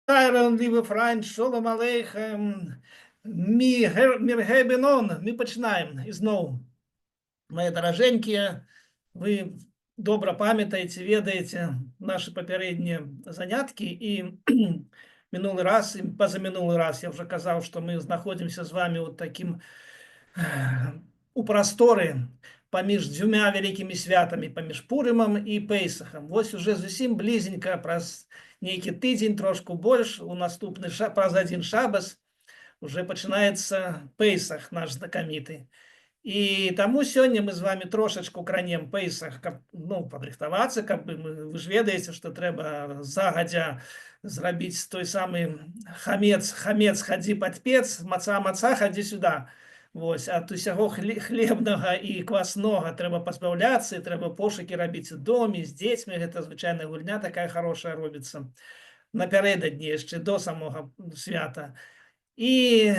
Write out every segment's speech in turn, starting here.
טײַערע ליבע פֿרײַנד, שלום עליכם, מיר הייבן אָן, мы пачынаем ізноў. Мае даражэнькія, вы добра памятаеце, ведаеце нашы папярэднія заняткі, і мінулы раз і пазамінулы раз я ўжо казаў, што мы знаходзімся з вамі ў такім у прасторы паміж дзвюма вялікімі святамі, паміж Пурымам і Пейсахам. Вось ужо зусім блізенька, праз нейкі тыдзень, трошку больш, у наступны праз адзін шабас ужо пачынаецца Пейсах наш знакаміты. І таму сёння мы з вамі трошачку кранем Пейсах, каб, ну, падрыхтавацца, каб мы, вы ж ведаеце, што трэба загадзя зрабіць той самы хамец, хамец, хадзі пад пец, маца, маца, хадзі сюда. Вось, ад усяго хлебнага і кваснога трэба пазбаўляцца, і трэба пошукі рабіць у доме з дзецьмі. Гэта звычайная гульня такая хорошая робіцца напярэдадні, яшчэ до самога свята. І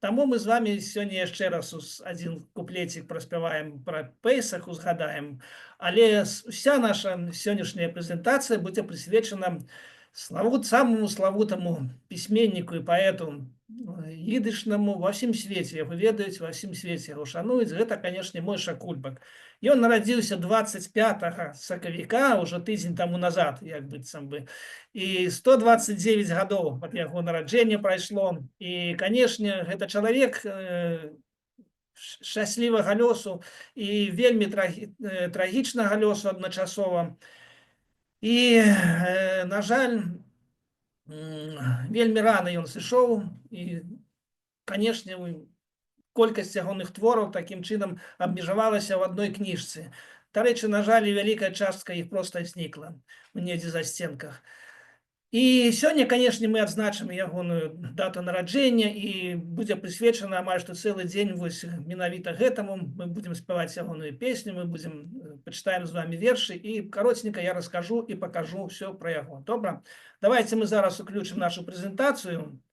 таму мы з вамі сёння яшчэ раз адзін куплецік праспяваем пра Пейсах, узгадаем. Але уся наша сённяшняя прэзентацыя будзе прысвечана самому славутаму пісьменніку і паэту ідышнаму ва ўсім свеце. Яго ведаюць ва ўсім свеце, яго шануюць. Гэта, канешне, Мойша Кульбак. Ён нарадзіўся 25 сакавіка, ўжо тыдзень таму назад, як быццам бы. І 129 гадоў ад яго нараджэння прайшло. І, канешне, гэта чалавек шчаслівага лёсу і вельмі трагічнага лёсу адначасова. І, на жаль, вельмі рана ён сышоў, і, канешне, колькасць ягоных твораў такім чынам абмежавалася ў адной кніжцы. Дарэчы, на жаль, і вялікая частка іх проста знікла недзе за сценках. І сёння, канешне, мы адзначым ягоную дату нараджэння, і будзе прысвечана амаль што цэлы дзень вось менавіта гэтаму. Мы будзем спяваць ягоную песню, мы будзем пачытаем з вамі вершы, і кароценька я раскажу і пакажу ўсё пра яго. Добра? Давайте мы зараз уключым нашу прэзентацыю.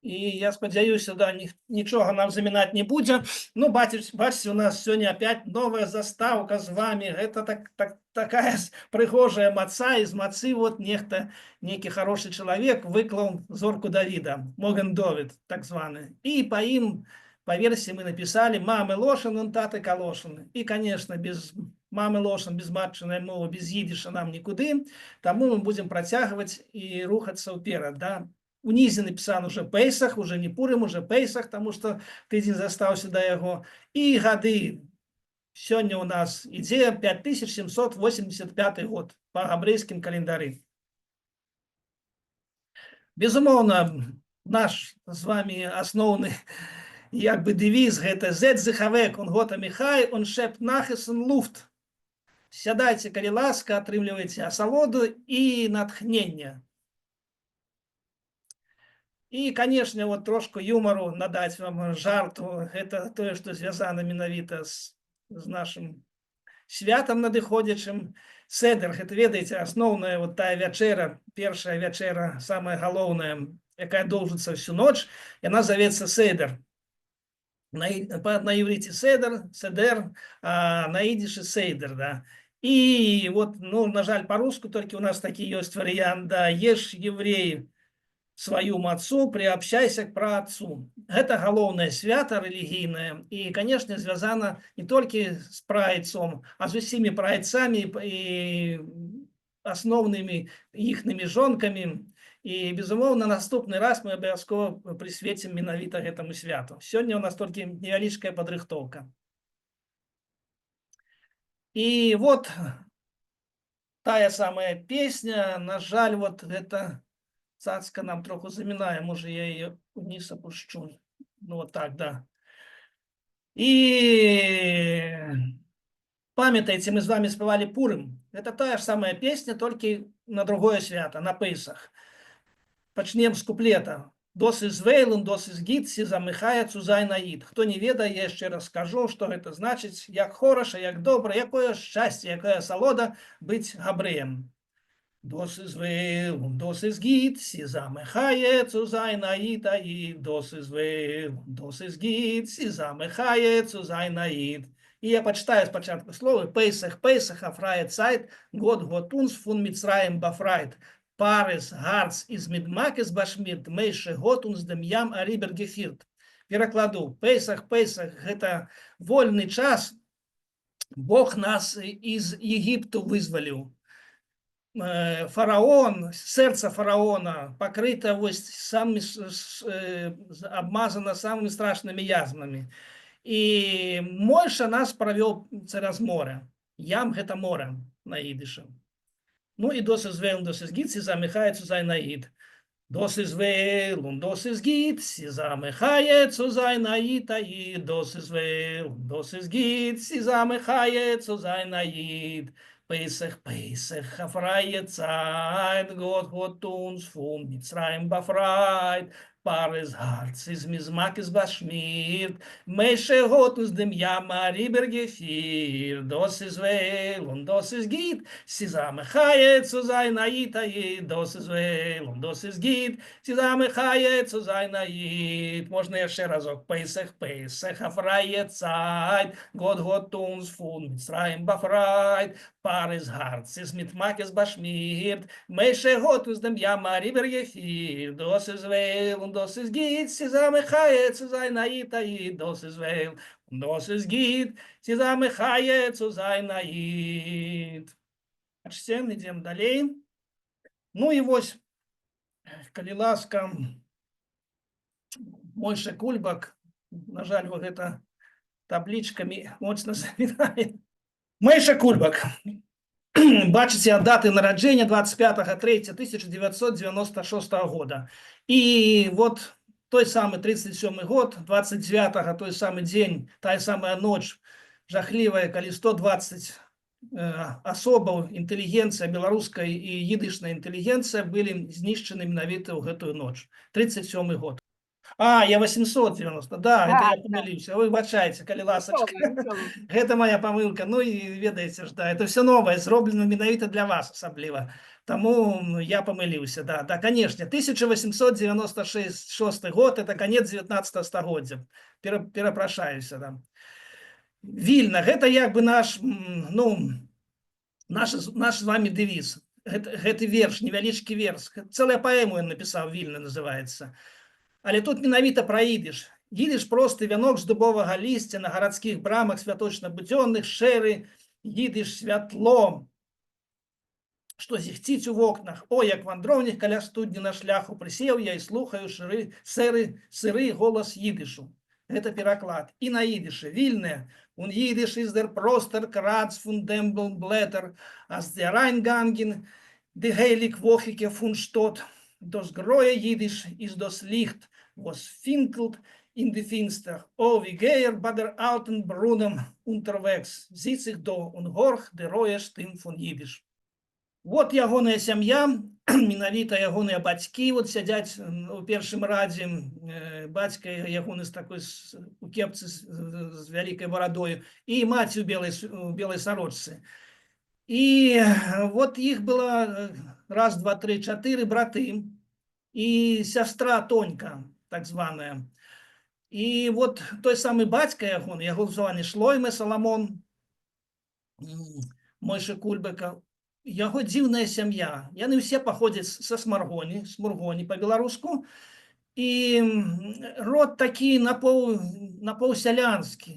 І я спадзяюся, да, нічога нам замінаць не будзе. Ну, бачыце, у нас сёння опять новая застаўка з вамі. Гэта такая прыгожая маца, з мацы вот нехта, некі хороший чалавек выклаў зорку Давіда, Моген Довид, так званы. І па ім, па версіі, мы напісалі «Мамэ лошан, он таты калошан». І, конечно, без мамы лошан, без матчынай мовы, без ідыша нам нікуды. Таму мы будзем працягваць і рухацца ўперад, да. Унізе напісана ужо Пейсах, ужо не Пурым, ужо Пейсах, таму што тыдзень застаўся да яго. І гады. Сёння у нас ідзе 5785 год па габрэйскім календары. Безумоўна, наш з вамі асноўны як бы дэвіз — гэта «זעץ זיך אַוועק און האָט אַ מחיה און שעפּ נחת און לופֿט». Сядайце, калі ласка, атрымлівайце асалоду і натхнення. І, канешне, вот трошку юмару надаць вам, жарту, гэта тое, што звязана менавіта з нашым святам надыходзячым. Седер, гэта, ведаеце, асноўная вот тая вячэра, першая вячэра, самая галоўная, якая доўжыцца всю ноч, яна завецца седер. На иврите седер, седер, а на идише сейдер, да. И вот, ну, на жаль, по-русски только у нас такі ёсць варыянт, да: «Ешь, еврей, свою мацу, приобщайся к праотцу». Гэта галоўнае свята рэлігійнае і, канешне, звязана не толькі з праайцом, а з усімі праайцамі і асноўнымі іхнымі жонкамі. І, безумоўна, наступны раз мы абавязкова прысвецім менавіта гэтаму святу. Сёння у нас толькі невялічкая падрыхтоўка. І вот тая самая песня, на жаль, вот гэта цацка нам троху замінае, можа, я яе ўніз апушчу. Ну, вот так, да. І памятаеце, мы з вамі спявалі Пурым. Это тая ж самая песня, толькі на другое свята, на Пейсах. Пачнем з куплета. דאָס איז ווויל און דאָס איז גוט, ס'איז אַ מחיה צו זײַן אַ ייִד. Хто не ведае, я яшчэ раз скажу, што гэта значыць: як хораша, як добра, якое шчасце, якая асалода быць габрэем. דאָס איז ווויל און דאָס איז גוט, ס'איז אַ מחיה צו זײַן אַ ייִד, אַ ייִד. דאָס איז ווויל און דאָס איז גוט, ס'איז אַ מחיה צו זײַן אַ ייִד. І я пачытаю спачатку словы. פּסח, פּסח, אַ פֿרײַע צײַט, גאָט האָט אונדז פֿון מצרים באַפֿרײַט. פרעהס הארץ איז מיט מכות באשמירט, משה האט אונז דעם ים אריבערגעפירט. Перакладу. Песах, Песах – гэта вольны час. Бог нас из Египту вызваліў. Фараон, сэрца фараона покрыто вось самымі, обмазано самымі страшнымі язвамі. І Мойша нас правёў цераз море. Ям – гэта море на ідышы. Ну і דאס איז וואויל און דאס איז גוט, ס'איז א מחיה צו זיין א איד. דאס איז וואויל און דאס איז גוט, ס'איז א מחיה צו זיין א איד, א איד. דאס איז וואויל און דאס איז גוט, ס'איז א מחיה צו זיין א איד. פסח, פסח, א פרייע צייט, גאט האט אונז פון מצרים באפרייט. פרעהס הארץ איז מיט מכות באשמירט, משה האט אונז דעם ים אריבערגעפירט. דאס איז וואויל און דאס איז גוט, ס'איז א מחיה צו זיין א איד, א איד. דאס איז וואויל און דאס איז גוט, ס'איז א מחיה צו זיין א איד. Можна яшчэ разок. Песах, Песах, א פרייע צייט, גאט האט אונז פון מצרים באפרייט. פרעהס הארץ איז מיט מכות באשמירט, משה האט אונז דעם ים אריבערגעפירט. דאס איז וואויל און דאס איז גוט, ס'איז א מחיה צו זיין א איד, א איד. דאס איז וואויל און דאס איז גוט, ס'איז א מחיה צו זיין א איד. Ідзем далей. Ну і вось, калі ласка, Мойша Кульбак, на жаль, вот гэта таблічкамі моцна замінае. Мойша Кульбак. Бачыце, даты нараджэння 25.03.1996 года. І вот той самы 37 год, 29, той самы дзень, тая самая ноч жахлівая, калі 120 асобаў, інтэлігенцыя, беларуская і ідышная інтэлігенцыя, былі знішчаны менавіта ў гэтую ноч. 37 год. А, я 890, да, это я памыліўся. Выбачайце, калі ласачка. Нічога, нічога. Гэта моя памылка. Ну і ведаеце ж, да, это все новое, зроблена менавіта для вас асабліва. Таму я памыліўся, да, конечно, 1896 шосты год, это конец 19 стагоддзя. Перапрашаюся, да. Вільна, гэта як бы наш, ну, наш з вами дэвіз. Гэты верш, невялічкі верш. Цэлая паэму ён напісаў, «Вільна» называецца. Але тут менавіта пра ідыш. Ідыш – просты вянок з дубовага лісця на гарадскіх брамах святочна-будзённых, шэры ідыш святло, што зіхціць у вокнах. О, як вандроўнік каля студні на шляху прысеў я і слухаю шыры, сэры, сыры голас ідышу. Гэта пераклад. І на ідышы: Вільнע. און יידיש איז דער פראסטער קראץ פון דעמבן בלעטער, אז די אריינגאנגען די הייליק וואכיקע פון שטאט. דאס גרויע יידיש איז דאס ליכט, וואס פינקלט אין די פינסטער. או, ווי גייער ביי דער אלטן ברונעם אונטערוועגס, זיץ איך דא און הארך די רויע שטים פון יידיש. Вот ягоная сям'я, менавіта ягоныя бацькі вот сядзяць у першым радзе, бацька ягоны з такой у кепцы з вялікай барадою і маці у белай сарочцы. І вот іх было раз, два, тры, чатыры браты і сястра Тонька, так званая. І вот той самы бацька ягоны, яго звалі Шлойме Саламон, Мойшы Кульбака, яго дзіўная сям'я. Яны ўсе паходзяць са Смаргоні, Смургоні па-беларуску. І род такі напоўсялянскі.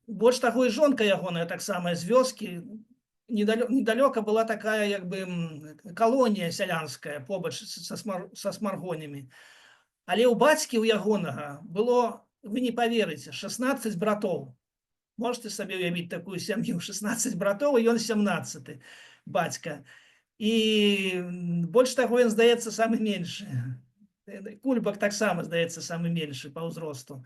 Больш таго, і жонка ягоная таксама з вёскі. Недалёка была такая як бы калонія сялянская побач са Смаргонямі. Але ў бацькі ў ягонага было, вы не паверыце, 16 братоў. Можете сабе уявіць такую сям'ю: 16 братоў, і ён 17 бацька. І больш таго, ён, здаецца, самы меншы. Кульбак таксама, здаецца, самы меншы па ўзросту.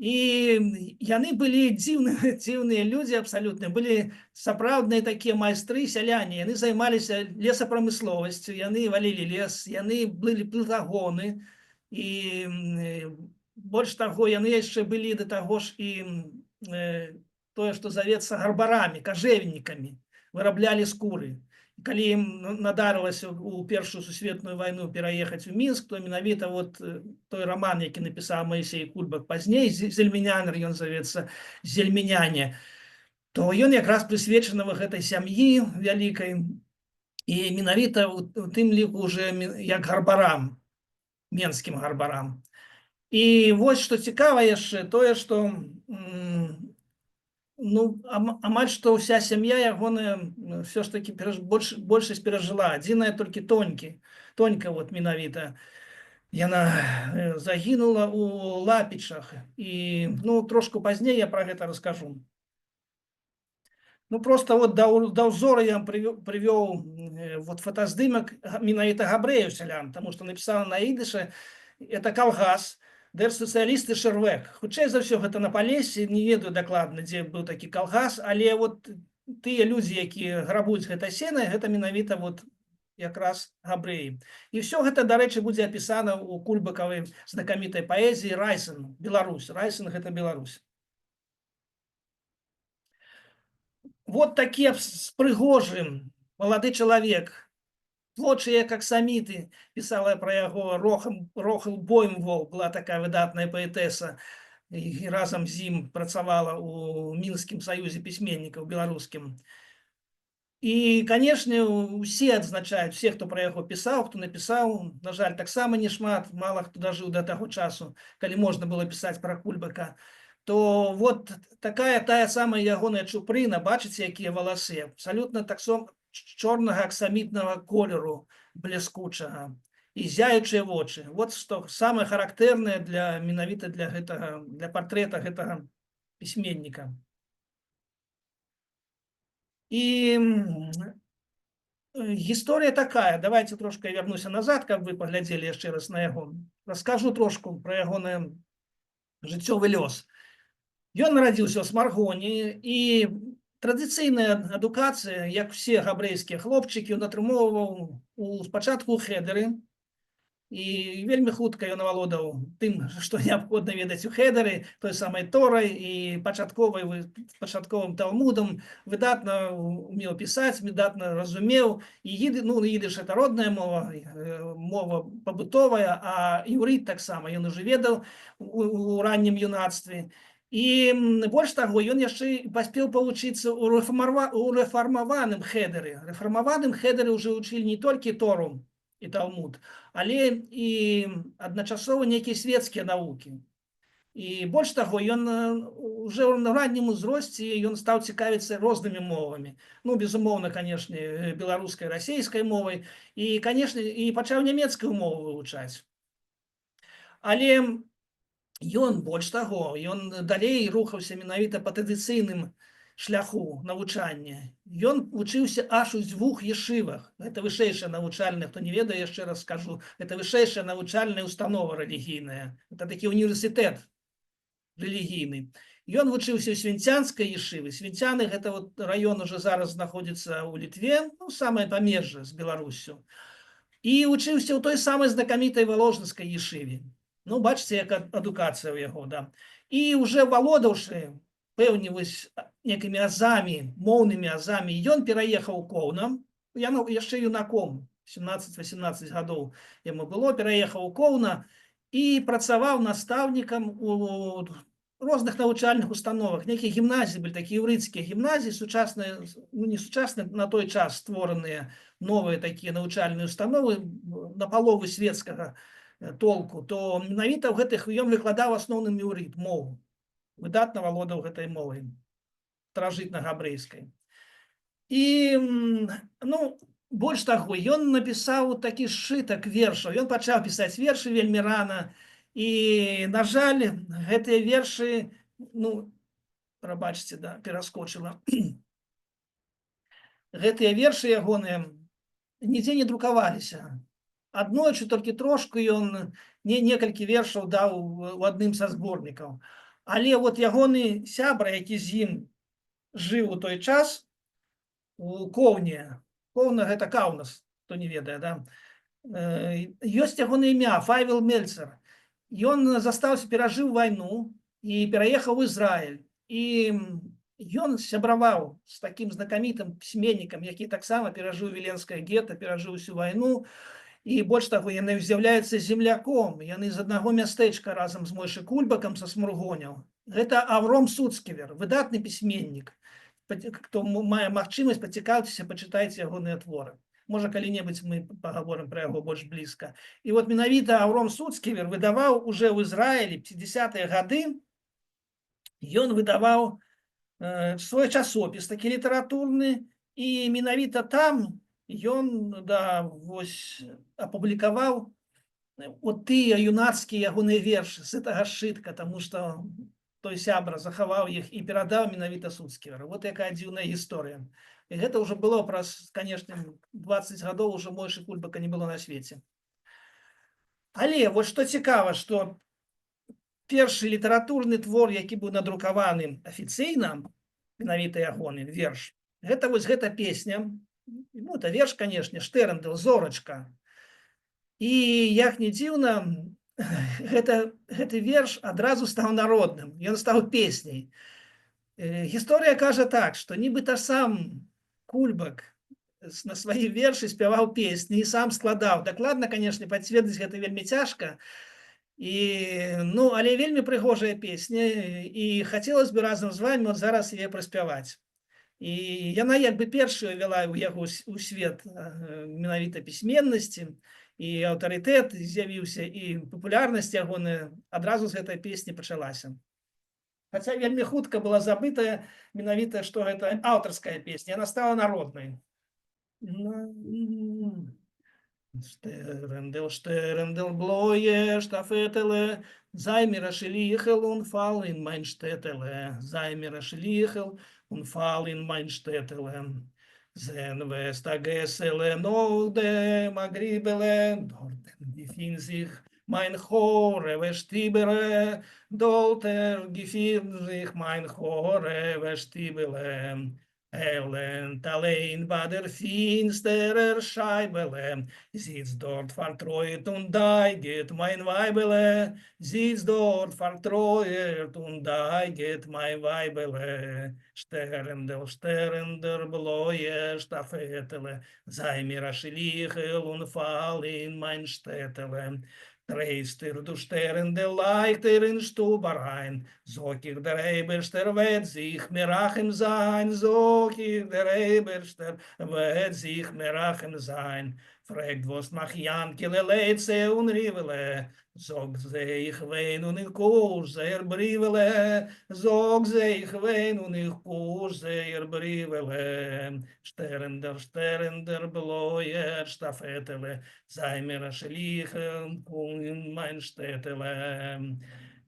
І яны былі дзіўныя, дзіўныя людзі абсалютна, былі сапраўдныя такія майстры, сяляне. Яны займаліся лесапрамысловасцю, яны валілі лес, яны былі плытагоны. І больш таго, яны яшчэ былі да таго ж і тое, што завецца гарбарамі, кожевнікамі, выраблялі скуры. Калі ім надарылася ў Першую сусветную вайну пераехаць у Мінск, то менавіта вот той раман, які напісаў Маісей Кульбак пазней, «Зельменянер» ён завецца, «Зельменяне», то ён якраз прысвечаны гэтай сям'і вялікай. І менавіта у тым ліку уже як гарбарам, менскім гарбарам. І вось што цікава яшчэ тое, што ну, амаль што ўся сям'я ягоная ўсё ж такі большасць перажыла. Адзіная толькі Тонька вот менавіта. Яна загінула у Лапічах. І, ну, трошку пазней я пра гэта раскажу. Ну, просто вот да ўзору я вам прывёў вот фотаздымак менавіта габрэяў сялян, таму што напісана на ідыше, это калгас, дэр сацыялістышэр Вэг. Хутчэй за ўсё, гэта на Палессі, не ведаю дакладна, дзе быў такі калгас, але вот тыя людзі, якія грабуць гэта сена, гэта менавіта вот якраз габрэі. І ўсё гэта, дарэчы, будзе апісана ў кульбакавай знакамітай паэзіі «Райсен», Беларусь. Райсен — гэта Беларусь. Вот такі прыгожы малады чалавек, плочы як аксаміты, пісала пра яго Рохел Боймвол, была такая выдатная паэтэса, і разам з ім працавала ў Мінскім саюзе пісьменнікаў беларускім. І, канешне, усе адзначаюць, усе, хто пра яго пісаў, хто напісаў, на жаль, таксама не шмат, мала хто дажыў да таго часу, калі можна было пісаць пра Кульбака, то вот такая тая самая ягоная чупрына, бачыце, якія валасы, абсалютна таксама чорнага аксамітнага колеру, бліскучага, і зяючыя вочы. Вот што самае характэрнае менавіта для гэтага, для партрэта гэтага пісьменніка. І гісторыя такая, давайте трошка я вярнуся назад, каб вы паглядзелі яшчэ раз на яго. Раскажу трошку пра ягоны жыццёвы лёс. Ён нарадзіўся ў Смаргоні, і традыцыйная адукацыя, як усе габрэйскія хлопчыкі, ён атрымоўваў спачатку ў хедэры, і вельмі хутка ён авалодаў тым, што неабходна ведаць у хедэры, той самай Торай і пачатковым Талмудам, выдатна умеў пісаць, выдатна разумеў. І ну, ідыш — это родная мова, мова пабытовая, а іўрыт таксама ён уже ведаў у раннім юнацтве. І больш таго, ён яшчэ і паспеў павучыцца ў рэфармаваным хедэры. Рэфармаваным хедэры ўжо вучылі не толькі Тору і Талмуд, але і адначасова нейкія светскія навукі. І больш таго, ён уже ў раннім узросце ён стаў цікавіцца рознымі мовамі. Ну, безумоўна, канешне, беларускай, расейскай мовай і, канешне, і пачаў нямецкую мову вывучаць. Але ён больш таго, ён далей рухаўся менавіта па традыцыйным шляху навучання. Ён вучыўся аж у дзвюх ешывах. Гэта вышэйшая навучальная, хто не ведае, яшчэ раз скажу, это вышэйшая навучальная установа рэлігійная. Это такі універсітэт рэлігійны. Ён вучыўся ў свінцянскай ешывы. Свінцяны — гэта вот раён уже зараз знаходзіцца ў Літве, ну, самае памежжа з Беларуссю. І вучыўся ў той самай знакамітай валожынскай ешыве. Ну, бачыце, як адукацыя ў яго, да. І уже валодаўшы пэўні вось некімі азамі, моўнымі азамі, ён пераехаў у Коўна, яно яшчэ юнаком, 17-18 гадоў яму было, пераехаў у Коўна і працаваў настаўнікам у розных навучальных установах. Нейкія гімназіі былі, такія іўрыцкія гімназіі, сучасныя, ну, не сучасныя, на той час створаныя новыя такія навучальныя установы на палову светскага толку, то менавіта ў гэтых ён выкладаў асноўным іўрыт, мову. Выдатна валодаў гэтай мовай, старажытна-габрэйскай. І, ну, больш таго, ён напісаў такі сшытак вершаў. Ён пачаў пісаць вершы вельмі рана. І, на жаль, гэтыя вершы, ну, прабачце, да, пераскочыла. Гэтыя вершы ягоныя нідзе не друкаваліся. Аднойчы толькі трошку ён некалькі вершаў даў у адным са зборнікаў. Але вот ягоны сябра, які з ім жыў у той час у Коўне, Коўна — гэта Каўнас, хто не ведае, да? Ёсць ягонае імя Файвел Мельцер. Ён застаўся, перажыў вайну і пераехаў у Ізраіль. І ён сябраваў з такім знакамітым пісьменнікам, які таксама перажыў Віленскае гета, перажыў усю вайну. І больш таго, яны з'яўляюцца земляком, яны з аднаго мястэчка разам з Мойшы Кульбакам, са Смургоняў. Гэта Авром Суцкевер, выдатны пісьменнік. Хто мае магчымасць, пацікаўцеся, пачытайце ягоныя творы. Можа, калі-небудзь мы пагаворым пра яго больш блізка. І вот менавіта Аўром Суцківер выдаваў уже ў Ізраілі, 50-е гады, ён выдаваў свой часопіс такі літаратурны, і менавіта там ён, да, вось апублікаваў от тыя юнацкія ягоныя вершы з гэтага сшытка, таму што той сябра захаваў іх і перадаў менавіта Суцківеру. Вот якая дзіўная гісторыя. І гэта ўжо было праз, конечно, 20 гадоў, уже Мойшы Кульбака не было на свеце. Але вот што цікава, што першы літаратурны твор, які быў надрукаваны афіцыйна, менавіта ягоны верш, гэта вось гэта песня, ну, это верш, конечно, «Штэрндэл», «Зорачка». І, як не дзіўна, гэты верш адразу стаў народным, ён стаў песняй. Гісторыя кажа так, што нібыта сам Кульбак на свае вершы спяваў песні і сам складаў. Дакладна, конечно, пацвердзіць гэта вельмі цяжка. І, ну, але вельмі прыгожая песня, і хацелось бы разам з вами вот зараз яе праспяваць. І яна як бы першая вяла ў яго у свет менавіта пісьменнасці, і аўтарытэт з'явіўся, і папулярнасць ягоная адразу з гэтай песні пачалася. Хаця вельмі хутка была забытая менавіта, што гэта аўтарская песня, яна стала народнай. שטערנדל, שטערנדל, בלויע שטאַפֿעטעלע, זײַ מיר אַ שליחל און פֿאַל אין מײַן שטעטעלע, זײַ מיר אַ שליחל און פֿאַל אין מײַן שטעטעלע. זען וועסט אַ געסעלע נאָך דעם אַ גריבעלע, דאָרטן געפֿינט זיך מײַן חרובֿע שטיבעלע, דאָרטן געפֿינט זיך מײַן חרובֿע שטיבעלע. עלנט אַליין בײַ דער פֿינצטערער שײַבעלע, זיצט דאָרט פֿאַרטרויערט און דאגהט מײַן ווײַבעלע, זיצט דאָרט פֿאַרטרויערט און דאגהט מײַן ווײַבעלע. שטערנדל, שטערנדל, בלויע שטאַפֿעטעלע, זײַ מיר אַ שליחל און פֿאַל אין מײַן שטעטעלע. טרייסט איך, דו שטערנדל, לײַכטער אין שטוב אַרײַן, זאָג איך, דער אייבערשטער וועט זיך מרחם זײַן, זאָג איך, דער אייבערשטער וועט זיך מרחם זײַן. פֿרעגט, וואָס מאַכט יאַנקעלע, לייצע און ריוועלע? זאָג זיי, איך וויין און איך קוש זייער בריוועלע, זאָג זיי, איך וויין און איך קוש זייער בריוועלע. שטערנדל, שטערנדל, בלויע שטאַפֿעטעלע, זײַ מיר אַ שליחל אין מײַן שטעטעלע.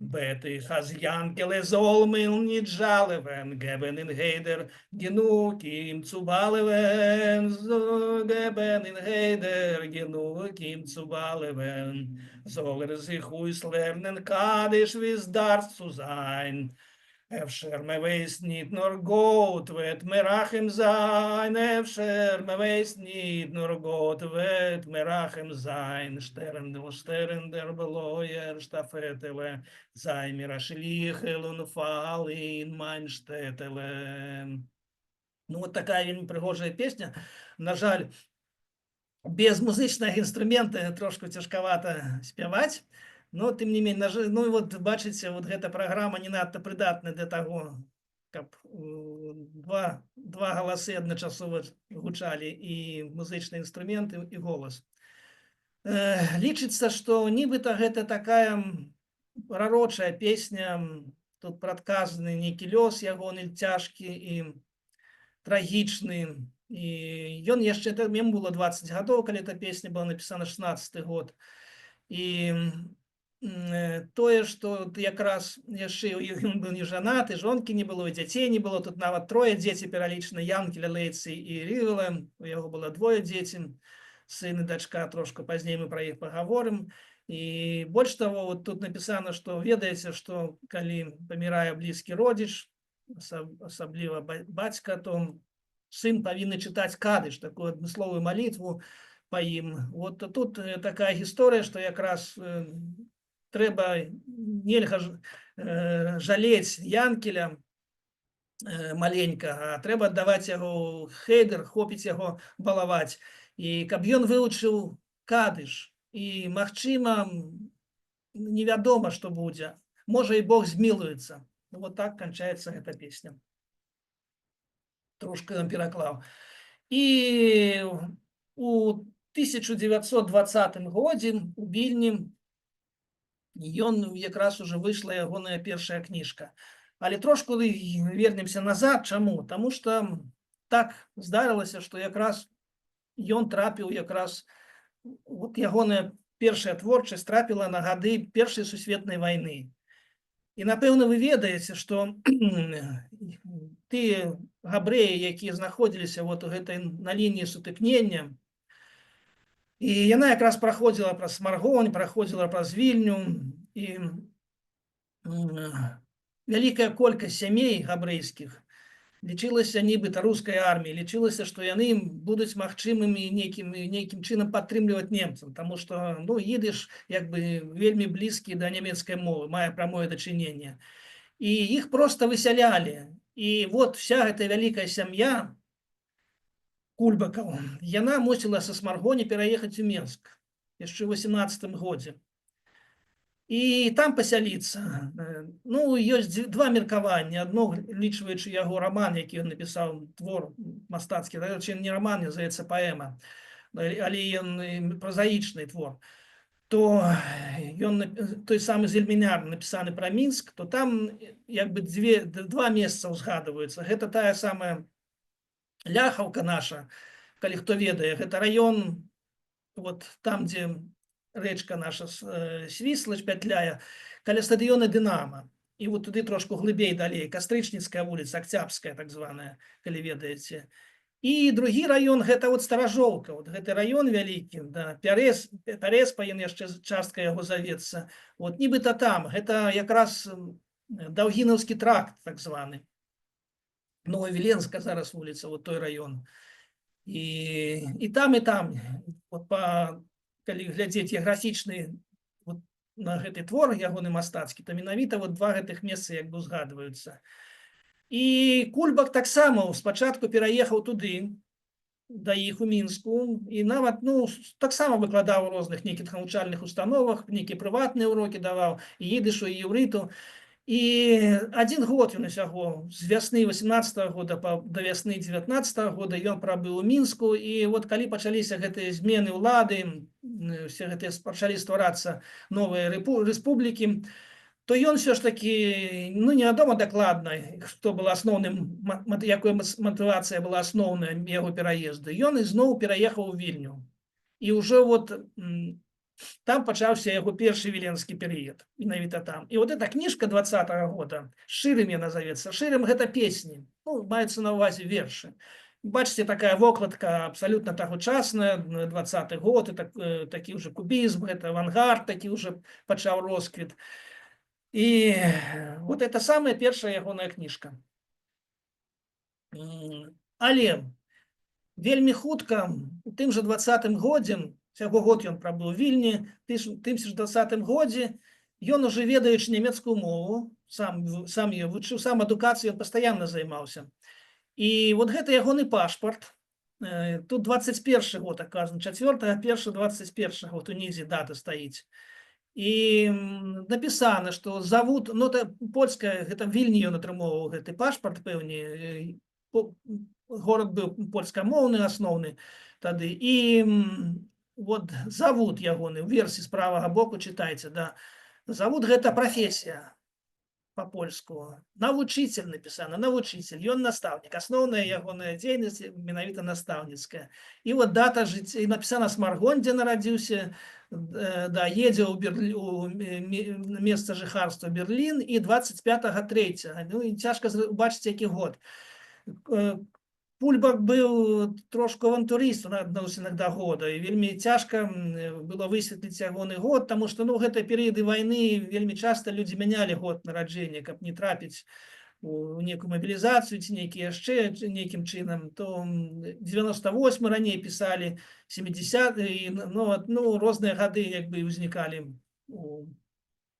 בעט איך, אַז יאַנקעלע זאָל מיך ניט זשאַלעווען, געבן אין חדר גענוג אים צו באַלעווען, זאָל געבן אין חדר גענוג אים צו באַלעווען. זאָל ער זיך אויסלערנען קדיש, ווי עס דאַרף צו זײַן. אפֿשר, מע ווייסט ניט, נאָר גאָט וועט מרחם זײַן, אפֿשר, מע ווייסט ניט, נאָר גאָט וועט מרחם זײַן. שטערנדל, שטערנדל, בלויע שטאַפֿעטעלע, זײַ מיר אַ שליחל און פֿאַל אין מײַן שטעטעלע. Ну, вот такая вельмі прыгожая песня. На жаль, без музычнага інструмента трошку цяжкавата спяваць. Но тым не менш, ну і вот бачыце, вот гэта праграма не надта прыдатная для таго, каб два галасы адначасова гучалі, і музычныя інструменты, і голас. Лічыцца, што нібыта гэта такая прарочая песня, тут прадказаны нейкі лёс ягоны цяжкі і трагічны. І ён яшчэ, яму было 20 гадоў, калі эта песня была напісана, 16 год. І тое, што якраз яшчэ ён быў не жанаты, жонкі не было, і дзяцей не было, тут нават трое дзеці пералічаны: Янкеля, Лейцы і Рывела, у яго было двое дзеці, сын і дачка, трошку пазней мы пра іх пагаворым. І больш таго, вот тут напісана, што, ведаеце, што калі памірае блізкі родзіч, асабліва бацька, то сын павінны чытаць кадыш, такую адмысловую малітву па ім. Вот тут такая гісторыя, што якраз трэба, нельга жалець Янкеля маленькага, а трэба аддаваць яго ў хейдер, хопіць яго балаваць. І каб ён вывучыў кадыш. І, магчыма, невядома, што будзе. Можа, і Бог змілуецца. Ну, вот так канчаецца гэта песня. Трошка нам пераклаў. І У 1920 годзе у Вільні ён якраз уже выйшла ягоная першая кніжка. Але трошку вернемся назад. Чаму? Таму что так здарылася, што якраз ён трапіў, якраз вот ягоная першая творчасць трапіла на гады Першай сусветнай вайны. І, напэўна, вы ведаеце, што тыя габрэі, якія знаходзіліся вот у гэтай на лініі сутыкнення, і яна якраз праходзіла праз Смаргонь, праходзіла праз Вільню, і вялікая колькасць сямей габрэйскіх лічылася нібыта рускай арміі, лічылася, што яны будуць магчымымі нейкім чынам падтрымліваць немцам, таму што, ну, ідыш як бы вельмі блізкі да нямецкай мовы, мае прамое дачыненне. І іх просто высялялі. І вот вся гэта вялікая сям'я Кульбакаў, яна мусіла са Смаргоні пераехаць у Менск яшчэ ў 18 годзе і там пасяліцца. Ну, ёсць два меркаванні. Адно, лічваючы яго раман, які ён напісаў, твор мастацкі, дарэчы, не раман, здаецца, паэма, але ён празаічны твор, то ён той самы «Зельменяр», напісаны пра Мінск, то там як бы два месца ўзгадваюцца. Гэта тая самая Ляхаўка наша, калі хто ведае, гэта раён вот там, дзе рэчка наша Свіслач пятляе, каля стадыёна «Дынама». І вот туды трошку глыбей далей, Кастрычніцкая вуліца, Акцябская так званая, калі ведаеце. І другі раён — гэта вот Старажоўка, вот гэты раён вялікі, да, Пярэспа ён яшчэ частка яго завецца. Вот нібыта там, гэта якраз Даўгінаўскі тракт так званы. Новавіленска зараз вуліца, вот той раён. І там, і там, вот калі глядзець геаграфічны вот, на гэты твор ягоны мастацкі, то менавіта вот два гэтых месцы як бы узгадваюцца. І Кульбак таксама спачатку пераехаў туды, да іх у Мінску, і нават, ну, таксама выкладаў у розных нейкіх навучальных установах, нейкія прыватныя урокі даваў і ідышу, і іўрыту. І адзін год ён усяго, з вясны 18 года да вясны 19 года ён прабыў у Мінску. І вот калі пачаліся гэтыя змены ўлады, все гэтыя пачалі стварацца новыя рэспублікі, то ён все ж таки, ну, невядома дакладна, што было асноўным, якой матывацыя была асноўная яго пераезду, ён ізноў пераехаў у Вільню. І ўжо вот там пачаўся яго першы віленскі перыяд, менавіта там. І вот эта кніжка 20-го года, «Шырым» яна завецца. «Шырым» — гэта песні, ну, маецца на ўвазе вершы. Бачыце, такая вокладка абсалютна тагочасная, 20-ы год, і так, такі ўжо кубізм, гэта авангард такі ўжо пачаў росквіт. І вот это самая першая ягоная кніжка. Але вельмі хутка, у тым жа 20-м годзе, усяго год ён прабыў у Вільні, тым жа 20-м годзе ён уже, ведаючы нямецкую мову, сам ее вучыў, сам адукацыяй ён пастаянна займаўся. І вот гэта ягоны пашпарт. Тут 21 год аказан, 4 1 21, вот унізе дата стаіць. І напісана, што зовут, ну, это польская, гэта в Вільні ён атрымоўваў гэты пашпарт, пэўне, горад быў польскамоўны асноўны тады. І вот зовут ягоны, уверсе з правага боку чытайце, да. Зовут — гэта прафесія по-польску. Навучыцель напісана, навучыцель, ён настаўнік. Асноўная ягоная дзейнасць менавіта настаўніцкая. І вот дата жыцця, і напісана Смаргонь, дзе нарадзіўся, да, едзе ў у месца жыхарства Берлін і 25 трэцяга. Ну і цяжка убачыць, які год. Кульбак быў трошку авантурыст на адносінах да года, і вельмі цяжка было высветліць ягоны год, таму што, ну, гэта перыяды вайны, вельмі часта людзі мянялі год нараджэння, каб не трапіць у некую мабілізацыю ці нейкі яшчэ нейкім чынам. То 98 раней пісалі, 70, і, ну, от, ну, розныя гады як бы ўзнікалі у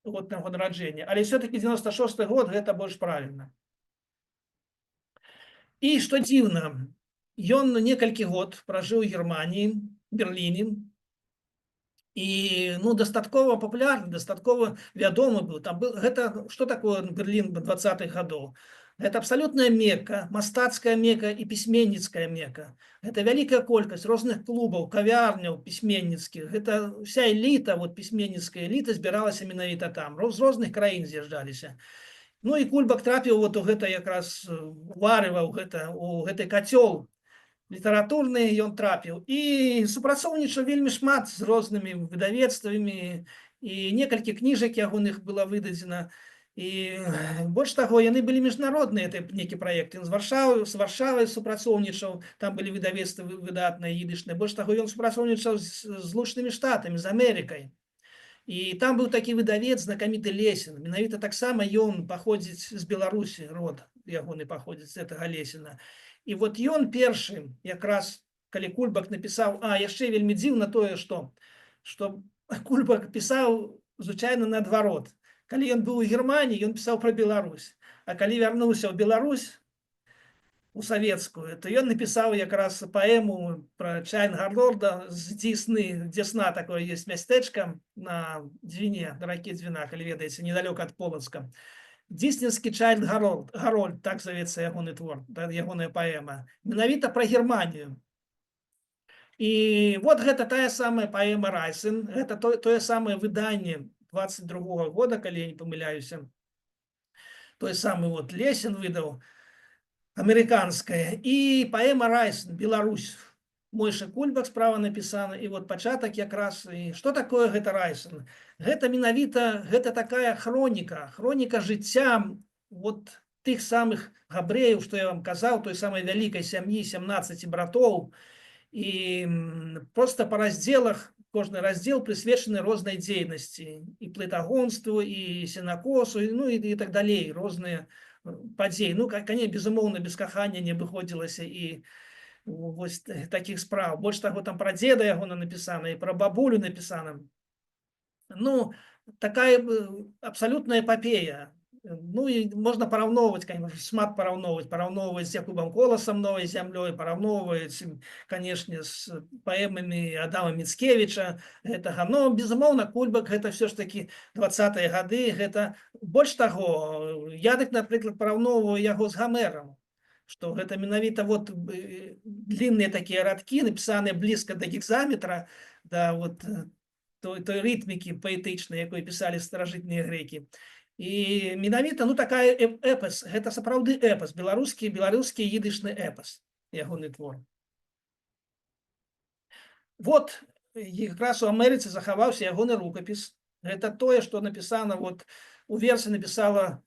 год таго нараджэння. Але все-таки 96 год — гэта больш правільна. І што дзіўна, ён некалькі год пражыў у Германіі, Берліне, і, ну, дастаткова папулярны, дастаткова вядомы быў. Там был, гэта што такое Берлін 20-х гадоў? Гэта абсалютная мека, мастацкая мека і пісьменніцкая мека. Гэта вялікая колькасць розных клубаў, кавярняў пісьменніцкіх. Гэта вся эліта, вот пісьменніцкая эліта збіралася менавіта там. З розных краін з'язджаліся. Ну і Кульбак трапіў вот у гэта якраз варыва, у гэты кацёл літаратурны ён трапіў і супрацоўнічаў вельмі шмат з рознымі выдавецтвамі, і некалькі кніжак ягоных было выдадзена. І больш таго, яны былі міжнародныя, это нейкі праект. Ён з Варшавай супрацоўнічаў, там былі выдавецтвы выдатныя ідышныя. Больш таго, ён супрацоўнічаў з Злучанымі Штатамі, з Амерыкай. І там быў такі выдавец знакаміты Лесін. Менавіта таксама ён паходзіць з Беларусі, род ягоны паходзіць з гэтага Лесіна. І вот ён першы, якраз калі Кульбак напісаў, а яшчэ вельмі дзіўна тое, што Кульбак пісаў звычайна наадварот. Калі ён быў у Германіі, ён пісаў пра Беларусь. А калі вярнуўся ў Беларусь, у савецкую, то ён напісаў якраз паэму пра Чайльд Гарольда з Дзісны, Дзесна, такое есть мястэчка на Дзвіне, на раке Дзвіна, калі ведаеце, недалёка ад Полацка. Дзісненскі Чайльд Гарольд, так завецца ягоны твор, да, ягоная паэма. Менавіта пра Германію. І вот гэта тая самая паэма «Райсен», гэта тое самае выданне 22 года, калі я не памыляюся. Той самы вот Лесін выдаў, амерыканская. І паэма «Райсен», Беларусь. Мойша Кульбак справа напісана, і вот пачатак якраз. І што такое гэта «Райсен»? Гэта менавіта, гэта такая хроніка, хроніка жыцця вот тых самых габрэяў, што я вам казаў, той самай вялікай сям'і 17 братоў. І просто па раздзелах, кожны раздзел прысвечаны рознай дзейнасці: і плытагонству, і сенакосу, і, ну, і так далей, розныя падзеі. Ну, кане, безумоўна, без кахання не абыходзілася і вось такіх спраў. Больш таго, там пра дзеда ягона напісана і пра бабулю напісана. Ну, такая абсалютная эпапея. Ну і можна параўноўваць, конечно, шмат параўноўваць, параўноўваць з Якубам Коласам, «Новай зямлёй», параўноўваць, канешне, з паэмамі Адама Міцкевіча гэтага. Но, безумоўна, Кульбак — гэта ўсё ж такі 20-е гады, гэта больш таго, я дык, напрыклад, параўноўваю яго з Гамерам, што гэта менавіта вот длинныя такія радкі, напісаныя блізка да гекзаметра, да вот той рытмікі паэтычнай, якой пісалі старажытныя грэкі. І менавіта, ну, такая эпас, гэта сапраўды эпас, беларускі ідышны эпас, ягоны твор. Вот якраз у Амерыцы захаваўся ягоны рукапіс. Гэта тое, што напісана вот у версы напісала,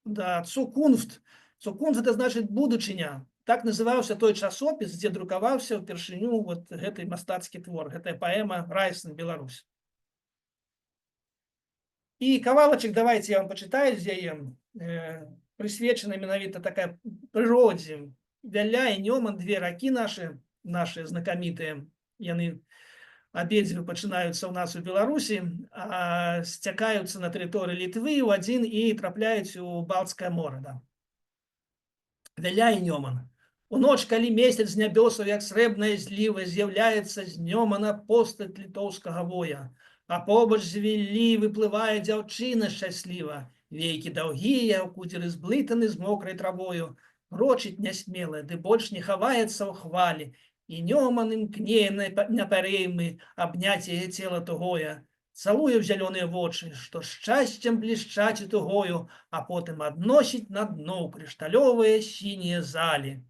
да, «Цукунфт». «Цукунфт» — это значит будучыня. Так называўся той часопіс, дзе друкаваўся ўпершыню вот гэты мастацкі твор, гэтая паэма «Райсен», Беларусь. І кавалачак давайте я вам пачытаю з яе, прысвечана менавіта такая прыродзе. Вяля і Нёман, две ракі нашы знакамітыя, яны абедзве пачынаюцца ў нас у Беларусі, а сцякаюцца на тэрыторыі Літвы ў адзін і трапляюць у Балцкае мора. Да. Вяля і Нёман. У ноч, калі месяц з нябёсаў, як срэбная зліва, з'яўляецца з Нёмана постаць літоўскага воя. А побач з Віллі выплывае дзяўчына шчасліва. Вейкі даўгія, кудзеры зблытаны з мокрай травою, крочыць нясмела, ды больш не хаваецца ў хвалі. І Нёман імкне напярэймы абняць яе цела тугое. Цалуе ў зялёныя вочы, што шчасцем блішчаць і тугою, а потым адносіць на дно ў крышталёвыя сінія залі.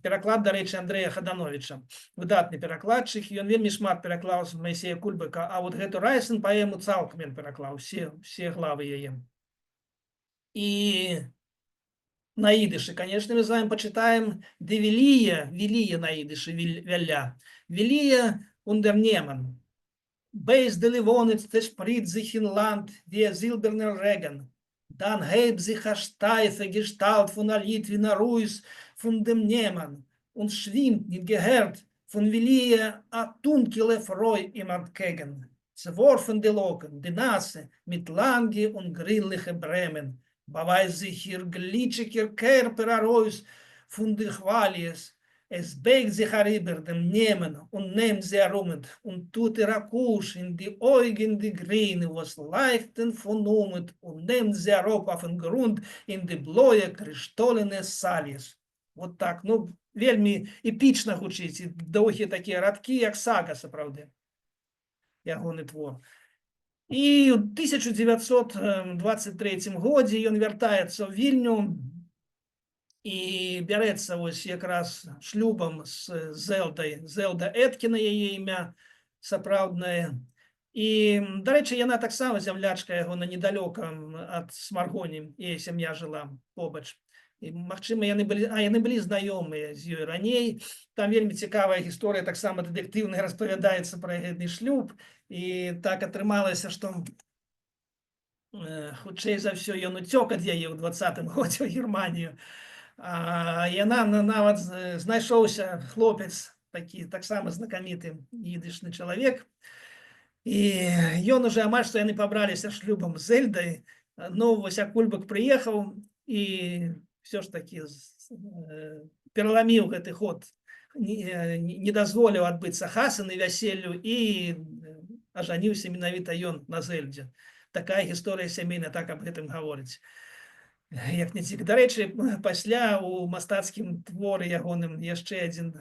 Пераклад, дарэчы, Андрэя Хадановіча. Выдатны перакладчык, ён вельмі шмат пераклаў з Майсея Кульбака, а вот гэту «Райсен» паэму цалкам ён пераклаў, усе главы яе. І на ідышы, конечно, мы з вами пачытаем «Ды Вілія», Вілія на ідышы, Вяля. Вилия Ундернеман. Бейс де Ливонец цершприт зих ин Ланд, wie зилбернер Реген. Дан гейб зих а штайфе Гешталт фун а Литвина Руйс фун дем Неман und schwimmt нит гехерт фун Вилия а тункеле Фрой им анткеген. Zworfen die Locken, die Nasse, mit lange und grünliche Bremen. Бавай sich ihr glitschig ihr Körper arois фун de Хваліес. עס בייגט זיך אַריבער דעם נעמען און נעמט זי אַרומעט און טוט איר אַ קוש אין די אויגן די גרינע, וואָס לייכטן פֿון אומעט, און נעמט זי אַראָפּ אויפֿן גרונט אין די בלויע קרישטאָלענע סאַליעס. Вот так. Ну, вельмі эпічна гучыць, і доўгія такія радкі, як сага, сапраўды. Ягоны твор. І ў 1923 годзе ён вяртаецца ў Вільню і бярэцца вось якраз шлюбам з Зелдай. Зелда Эткіна яе імя сапраўднае. І, дарэчы, яна таксама зямлячка яго, недалёка ад Смаргоні, яе сям'я жыла побач. І, магчыма, яны былі знаёмыя з ёй раней. Там вельмі цікавая гісторыя, таксама дэтэктыўная, распавядаецца пра гэты шлюб. І так атрымалася, што, хутчэй за ўсё, ён уцёк ад яе ў 20-м годзе ў Германію. А яна нават знайшоўся хлопец такі таксама знакаміты ідышны чалавек. І ён уже амаль што яны пабраліся шлюбам з Зельдай. Ну, вось, а Кульбак прыехаў і все ж таки пераламіў гэты ход, не дазволіў адбыцца хасаны, вяселлю, і ажаніўся менавіта ён на Зельдзе. Такая гісторыя сямейная так аб гэтым гаворыць. Як не цік. Дарэчы, пасля у мастацкім творы ягоным яшчэ адзін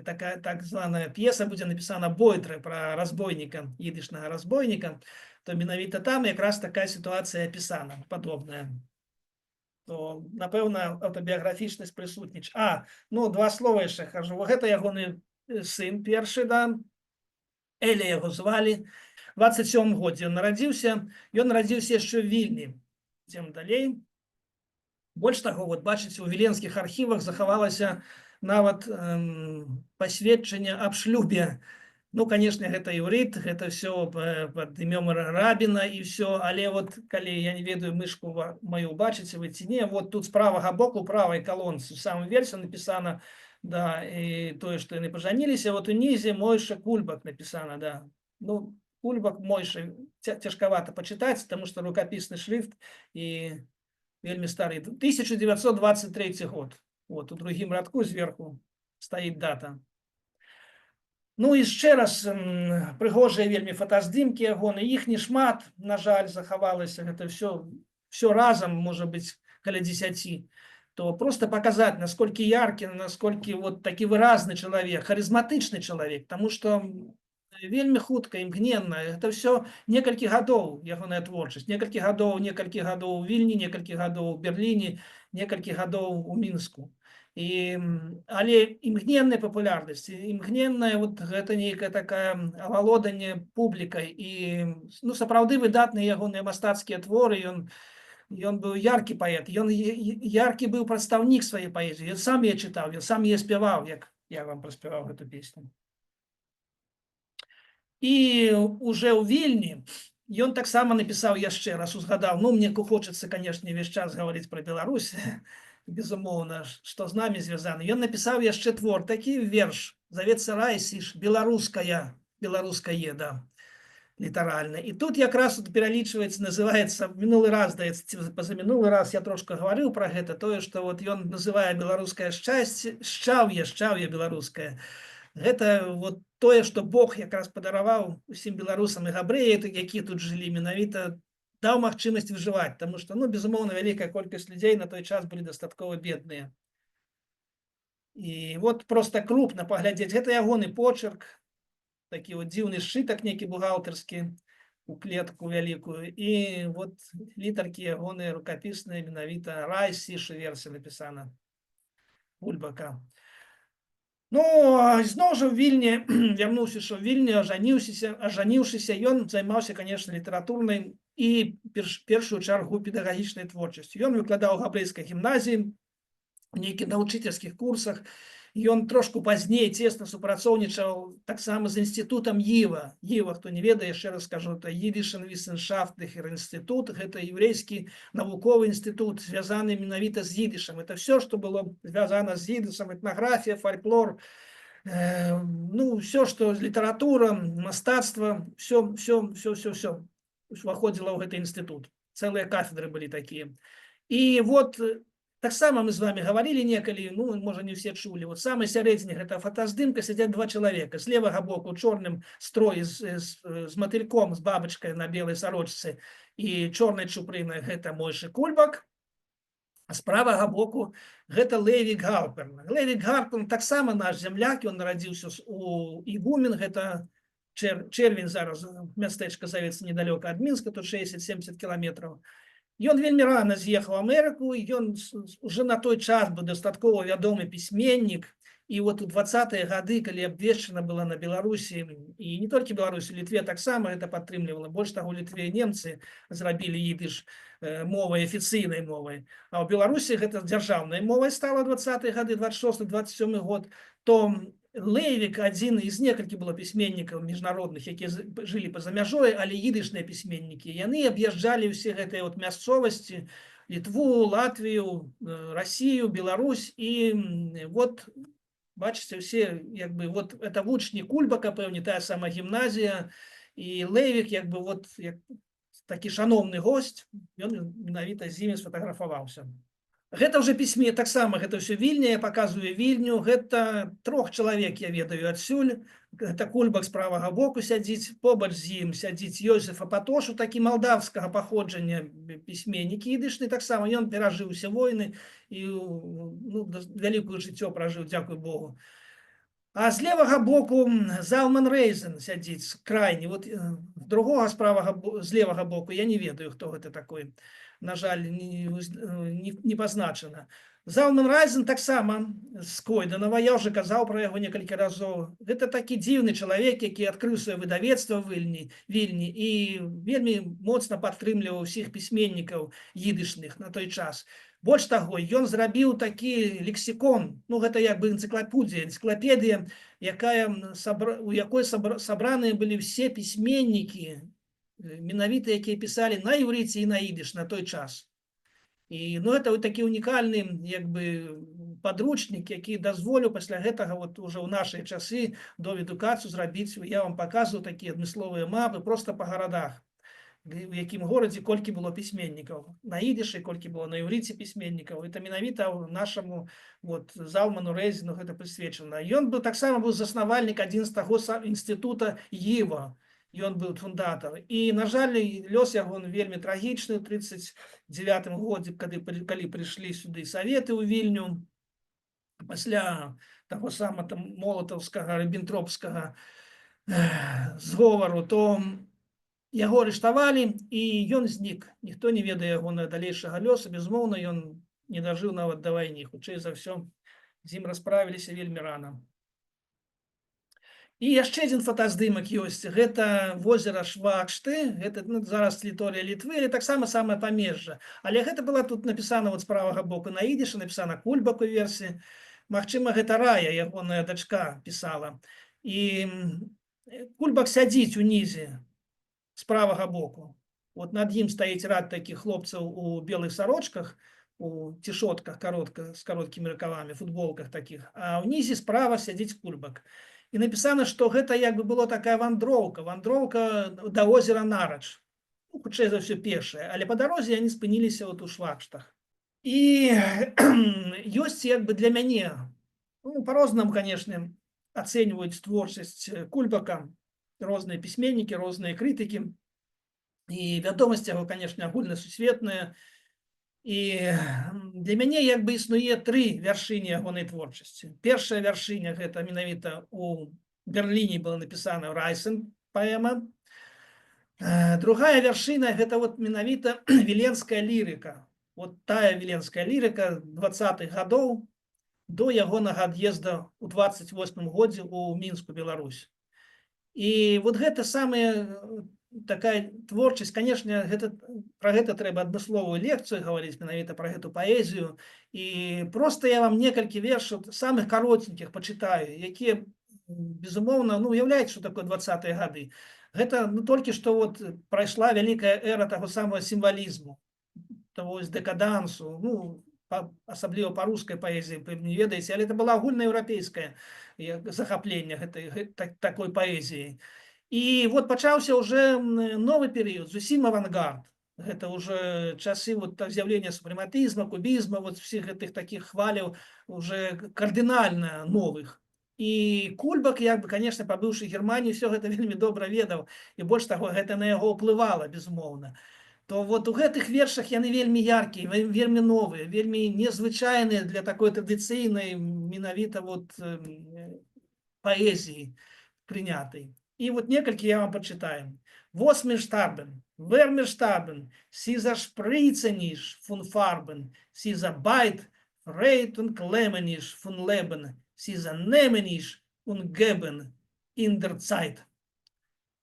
такая так званая п'еса будзе напісана, «Бойтры», пра разбойніка, ідышнага разбойніка, то менавіта там якраз такая сітуацыя апісана, падобная. То, напэўна, аўтабіяграфічнасць прысутніч. А, ну, два слова яшчэ кажу. Гэта ягоны сын першы, да. Эля яго звалі. 27 годзе ён нарадзіўся. Ён нарадзіўся яшчэ ў Вільні. Ідзем далей. Больш таго, вот бачыце, у віленскіх архівах захавалася нават пасведчанне аб шлюбе. Ну, конечно, гэта іўрыт, гэта все пад імём Рабіна і все, але вот калі, я не ведаю, мышку маю бачыце вы ці не, вот тут з правага боку, правай калонцы, у самым версе напісана, да, і тое, што яны пажаніліся, вот унізе «Мойша Кульбак» напісана, да. Ну, Кульбак Мойша, цяжкавата пачытаць, потому что рукапісны шрифт і вельмі стары. 1923 год. Вот, у другім радку зверху стаіць дата. Ну і яшчэ раз прыгожыя вельмі фотаздымкі ягоны, іх не шмат, на жаль, захавалася, гэта все разам, можа быць, каля 10. То просто показать, насколько яркий, насколько вот такі выразны чалавек, харызматычны чалавек, тому что вельмі хутка, імгненна, это все некалькі гадоў ягоная творчасць, некалькі гадоў у Вільні, некалькі гадоў у Берліне, некалькі гадоў у Мінску. І, але імгненная папулярнасць, імгненная вот гэта нейкая такая авалоданне публікай і, ну, сапраўды выдатныя ягоныя мастацкія творы. Ён быў яркі паэт, ён яркі быў прадстаўнік сваёй паэзіі, ён сам яе чытаў, ён сам яе спяваў, як я вам праспяваў гэту песню. І уже ў Вільні ён таксама напісаў, яшчэ раз узгадаў, ну, мне хочацца, конечно, увесь час гаварыць пра Беларусь, безумоўна, што з намі звязаны. Ён напісаў яшчэ твор, такі верш, завецца «Райсіш», беларуская, беларускае, да, літаральна. І тут якраз тут пералічваецца, называецца, мінулы раз, здаецца, ці пазамінулы раз я трошка гаварыў пра гэта, тое, што вот ён называе беларускае шчасце, шчаўе, шчаўе беларускае. Гэта вот тое, што Бог якраз падараваў усім беларусам і габрэі, якія тут жылі, менавіта даў магчымасць выжываць, таму што, ну, безумоўна, вялікая колькасць людзей на той час былі дастаткова бедныя. І вот просто крупна паглядзець, гэта ягоны почерк, такі вот дзіўны сшытак нейкі бухгалтарскі у клетку вялікую, і вот літаркі ягоныя рукапісныя, менавіта «Райсіш» версія напісана Кульбака. Ну, а зноў жа ў Вільні, вярнуўшыся ў Вільню, ажаніўшыся, ён займаўся, конечно, літаратурнай і першую чаргу педагагічнай творчасцю. Ён выкладаў у габрэйскай гімназіі, у нейкіх навучыцельскіх курсах. Ён трошку пазней цесна супрацоўнічаў таксама з інстытутам Іва. Іва, хто не ведае, яшчэ раз скажу, это Йидишен Виссеншафтлихер інстытут, гэта еврейскі навуковы інстытут, звязаны менавіта з ідышам. Это все, што было звязана з ідышам, этнаграфія, фальклор, ну, все, што літаратура, мастацтва, все, все, все, все, все уваходзіла ў гэты інстытут. Цэлыя кафедры былі такія. І вот Таксама мы з вами гаварылі некалі, ну, можа, не ўсе чулі. Вот самай сярэдзіне гэта фотаздымка, сядзяць два чалавека. З левага боку ў чорным строі з матыльком, з бабачкай на белай сарочцы і чорнай чупрынай — гэта Мойша Кульбак. А з правага боку гэта Лейвік Галперн. Лейвік Галперн таксама наш зямляк, ён нарадзіўся у Ігумен, гэта Чэрвень зараз, мястэчка завецца, недалёка ад Мінска, тут 60-70 кіламетраў. Ён вельмі рана з'ехаў у Амерыку, і ён уже на той час быў дастаткова вядомы пісьменнік. І вот у 20-е гады, калі абвешчана была на Беларусі, і не толькі Беларусі, Літве таксама гэта падтрымлівала. Больш таго, Літве немцы зрабілі ідыш мовай, афіцыйнай мовай. А ў Беларусі гэта дзяржаўнай мовай стала 20-е гады, 26-27 год, то Лейвік адзін з некалькі было пісьменнікаў міжнародных, якія жылі па-за мяжой, але ідышныя пісьменнікі. Яны аб'язджалі ўсе гэтыя вот мясцовасці: Літву, Латвію, Расію, Беларусь. І вот бачыце, усе як бы вот это вучні Кульбака, пэўне, тая самая гімназія, і Лейвік як бы вот як такі шаноўны госць, ён менавіта з імі сфатаграфаваўся. Гэта ўжо пісьме таксама, гэта ўсё Вільня, я паказваю Вільню, гэта трох чалавек я ведаю адсюль. Гэта Кульбак з правага боку сядзіць, побач з ім сядзіць Йосиф Апатошу, такі малдавскага паходжання пісьменнік ідышны, таксама ён перажыў усе войны і, ну, вялікую жыццё пражыў, дзякуй Богу. А з левага боку Залман Рэйзен сядзіць крайні. Вот другога з правага з левага боку я не ведаю, хто гэта такой. На жаль, не пазначана. Залман Райзен таксама з Койданава, я ўжо казаў пра яго некалькі разоў. Гэта такі дзіўны чалавек, які адкрыў сваё выдавецтва ў Вільні і вельмі моцна падтрымліваў усіх пісьменнікаў ідышных на той час. Больш таго, ён зрабіў такі лексікон, ну, гэта як бы энцыклапедыя, у якой сабраныя былі ўсе пісьменнікі, менавіта якія пісалі на іўрыце і на ідыш на той час. І, ну, это вот такі унікальны як бы падручнік, які дазволіў пасля гэтага вот уже ў нашыя часы Довіду Кацу зрабіць, я вам паказваю такія адмысловыя мапы просто па гарадах, у якім горадзе колькі было пісьменнікаў на ідышы, колькі было на іўрыце пісьменнікаў. Это менавіта нашаму вот Залману Рэйзену гэта прысвечана. Ён быў таксама быў заснавальнік 11 інстытута Іва. Ён быў фундатар. І, на жаль, лёс яго вельмі трагічны ў 39 годзе, калі прыйшлі сюды саветы ў Вільню, пасля таго самага там молатаўскага, рыбентропскага зговору, то яго арыштавалі, і ён знік. Ніхто не ведае яго на далейшага лёсу. Безумоўна, ён не дажыў нават да вайны. Хутчэй за ўсё, з ім расправіліся вельмі рана. І яшчэ адзін фотаздымак ёсць. Гэта возера Швакшты, гэта, ну, зараз тэрыторыя Літвы, але таксама самае памежжа. Але гэта была тут напісана вот з правага боку на ідышы, напісана «Кульбак» у версіі. Магчыма, гэта Рая, ягоная дачка, пісала. І Кульбак сядзіць унізе з правага боку. Вот над ім стаіць рад такіх хлопцаў у белых сарочках, у цішотках з кароткімі рукавамі, футболках такіх. А ўнізе справа сядзіць Кульбак. І напісана, што гэта як бы было такая вандроўка да возера Нарач. Ну, хутчэй за ўсё, пешая, але па дарозе яны спыніліся вот у Швакштах. І ёсць як бы для мяне, ну, по-рознаму, конечно, ацэньваюць творчасць Кульбака розныя пісьменнікі, розныя крытыкі. І вядомасць яго, конечно, агульнасусветная. І для мяне як бы існуе тры вяршыні ягонай творчасці. Першая вяршыня — гэта менавіта у Берліне была напісана «Райсен» паэма. Другая вяршыня — гэта вот менавіта віленская лірыка. Вот тая віленская лірыка 20-х гадоў до ягонага ад'езда ў 28 годзе ў Мінску, Беларусь. І вот гэта самая такая творчасць, конечно, пра гэта трэба адмысловую лекцыю гаварыць, менавіта пра гэту паэзію. І просто я вам некалькі вершаў самых каротенькіх пачытаю, якія, безумоўна, ну, уяўляюць, што такое 20-е гады. Гэта, ну, толькі што вот прайшла вялікая эра таго самага сімвалізму, того вось дэкадансу, ну, асабліва па рускай паэзіі, вы не ведаеце, але это была агульнаеўрапейскае захапленне такой паэзіі. І вот пачаўся уже новы перыяд, зусім авангард. Гэта уже часы вот так з'яўлення супрэматызма, кубізма, вот всех гэтых таких хваляў уже кардынальна новых. І Кульбак, як бы, конечно, пабыўшы Германіі, все гэта вельмі добра ведаў, і больш таго, гэта на яго ўплывала, безумоўна. То вот у гэтых вершах яны вельмі яркія, вельмі новыя, вельмі незвычайныя для такой традыцыйнай менавіта вот паэзіі прынятай. І вот некалькі я вам пачытаю. וואָס מיר שטאַרבן, ווער מיר שטאַרבן, ס'איז אַ שפּריצעניש פֿון פֿאַרבן, ס'איז אַ בײַט, פֿרייד און קלעמעניש פֿון לעבן, ס'איז אַ נעמעניש און געבן אין דער צײַט.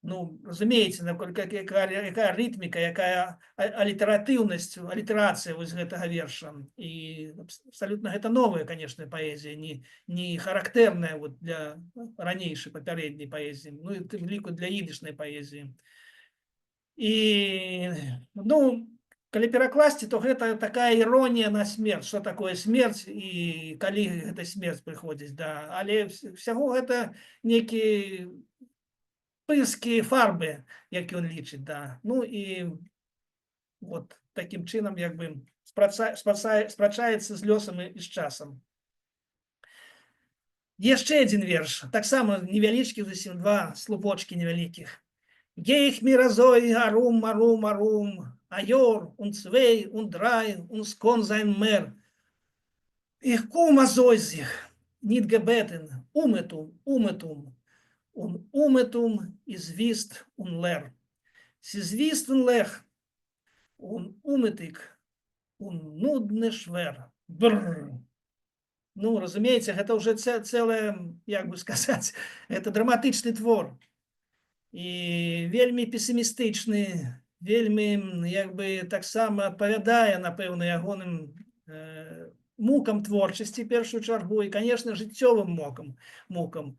Ну, разумееце, наколькі якая рытміка, якая алітэратыўнасць, алітэрацыя вось гэтага верша. І абсалютна гэта новая, конечно, паэзія, не характэрная вот для ранейшай, папярэдняй паэзіі, ну і тым ліку для ідышнай паэзіі. І, ну, калі перакласці, то гэта такая іронія на смерць, што такое смерць і калі гэта смерць прыходзіць, да. Але ўсяго гэта некі пырскі фарбы, як ён лічыць, да. Ну і вот такім чынам як бы спрачаецца з лёсам і з часам. Яшчэ адзін верш, таксама невялічкі зусім, два слупочкі невялікіх. גיי איך מיר אַזוי אַרום, אַרום, אַרום, אַ יאָר, און צוויי, און דרײַ, און ס'קאָן זײַן מער. איך קום אַזוי זיך, ניט געבעטן, אומעטום, אומעטום, און אומעטום איז וויסט און לער. ס'איז וויסט און לער, און אומעטיק, און נודנע שווער. Бррр. Ну, разумееце, гэта ўжо цэлае, як бы сказаць, это драматычны твор. І вельмі песімістычны, вельмі, як бы, таксама адпавядае, напэўна, ягоным мукам творчасці, першую чаргу, і, конечно, жыццёвым мукам.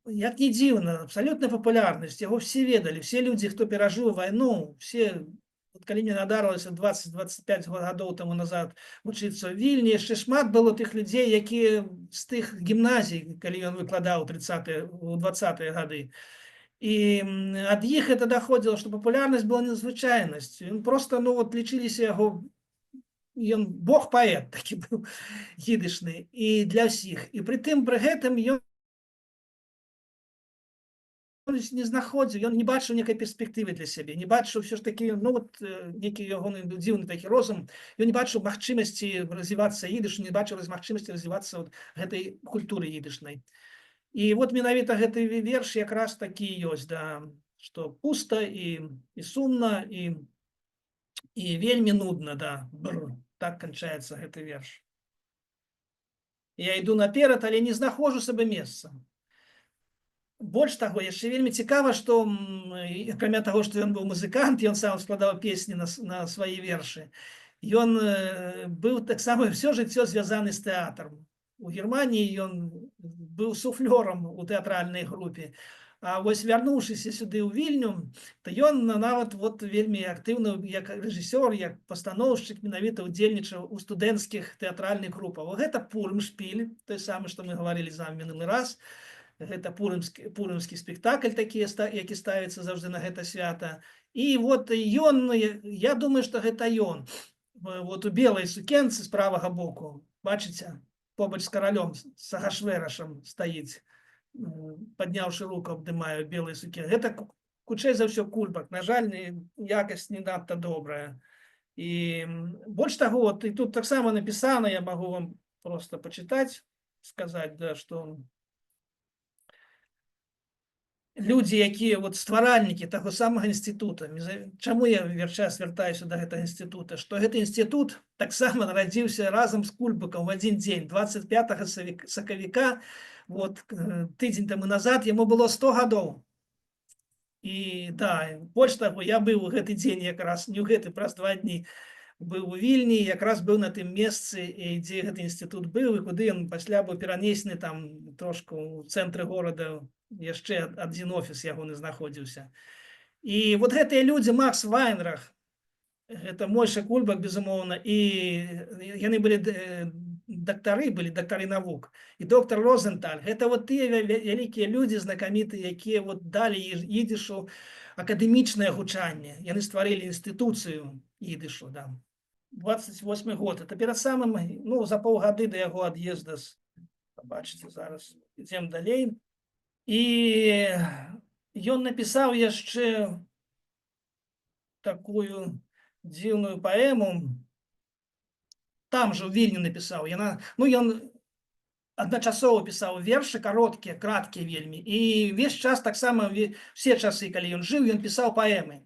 Як не дзіўна, абсалютная папулярнасць, яго все ведалі, все людзі, хто перажыў вайну, все. Вот калі мне надарылася 20-25 гадоў таму назад вучыцца ў Вільні, яшчэ шмат было тых людзей, якія з тых гімназій, калі ён выкладаў 30, у 20-е гады. І ад іх это даходзіла, што папулярнасць была незвычайнасць. Ён просто, ну вот, лічыліся яго, ён бог паэт такі быў ідышны і для ўсіх. І прытым пры гэтым ён не знаходзіў, ён не бачыў некай перспектывы для сябе, не бачыў ўсё ж такі, ну вот, некі ягоны дзіўны такі розум, ён не бачыў магчымасці развівацца ідышу, не бачыў магчымасці развівацца вот гэтай культуры ідышнай. І вот менавіта гэты верш якраз такі ёсць, да, што пуста і сумна, і вельмі нудна, да, бр, так канчаецца гэты верш. Я іду наперад, але не знаходжу сабе месца. Больш таго, яшчэ вельмі цікава, што акрамя таго, што ён быў музыкант, ён сам складаў песні на свае вершы. Ён быў таксама ўсё жыццё звязаны з тэатрам. У Германіі ён быў суфлёрам у тэатральнай групе. А вось вярнуўшыся сюды, ў Вільню, то ён нават вот вельмі актыўна як рэжысёр, як пастаноўшчык менавіта ўдзельнічаў у студэнцкіх тэатральных групах. О, гэта Пурымшпіль, той самы, што мы гаварылі з вами мінулы раз. Гэта пурымскі спектакль такі, які ставіцца заўжды на гэта свята. І вот ён, я думаю, што гэта ён. Вот у белай сукенцы з правага боку, бачыце, побач з каралём, з Ахашверашам стаіць, падняўшы руку, абдымае белай сукен. Гэта хутчэй за ўсё Кульбак. На жаль, якасць не надта добрая. І больш таго, вот, і тут таксама напісана, я магу вам просто пачытаць, сказаць, да, што людзі, якія вот стваральнікі таго самага інстытута. Чаму я ўвесь час вяртаюся да гэтага інстытута? Што гэты інстытут таксама нарадзіўся разам з Кульбакам в адзін дзень, 25 сакавіка, вот, тыдзень таму назад, яму было 100 гадоў. І да, больш таго, я быў у гэты дзень якраз, не ў гэты, праз 2 дні, быў у Вільні, якраз быў на тым месцы, і дзе гэты інстытут быў і куды ён пасля быў перанесены, там трошку ў цэнтры горада яшчэ адзін офіс ягоны знаходзіўся. І вот гэтыя людзі, Макс Вайнрах, гэта Мойша Кульбак, безумоўна, і яны былі дактары, былі дактары навук. І доктар Розенталь, гэта вот тыя вялікія людзі знакамітыя, якія вот далі ідышу акадэмічнае гучанне. Яны стварылі інстытуцыю ідышу, да. 28 год. Это перад самым, ну, за паўгады да яго ад'езда з, бачыце, зараз ідзем далей. І ён напісаў яшчэ такую дзіўную паэму. Там жа ў Вільні напісаў. Яна, ну, ён адначасова пісаў вершы кароткія, краткія вельмі. І ўвесь час таксама, все часы, калі ён жыў, ён пісаў паэмы.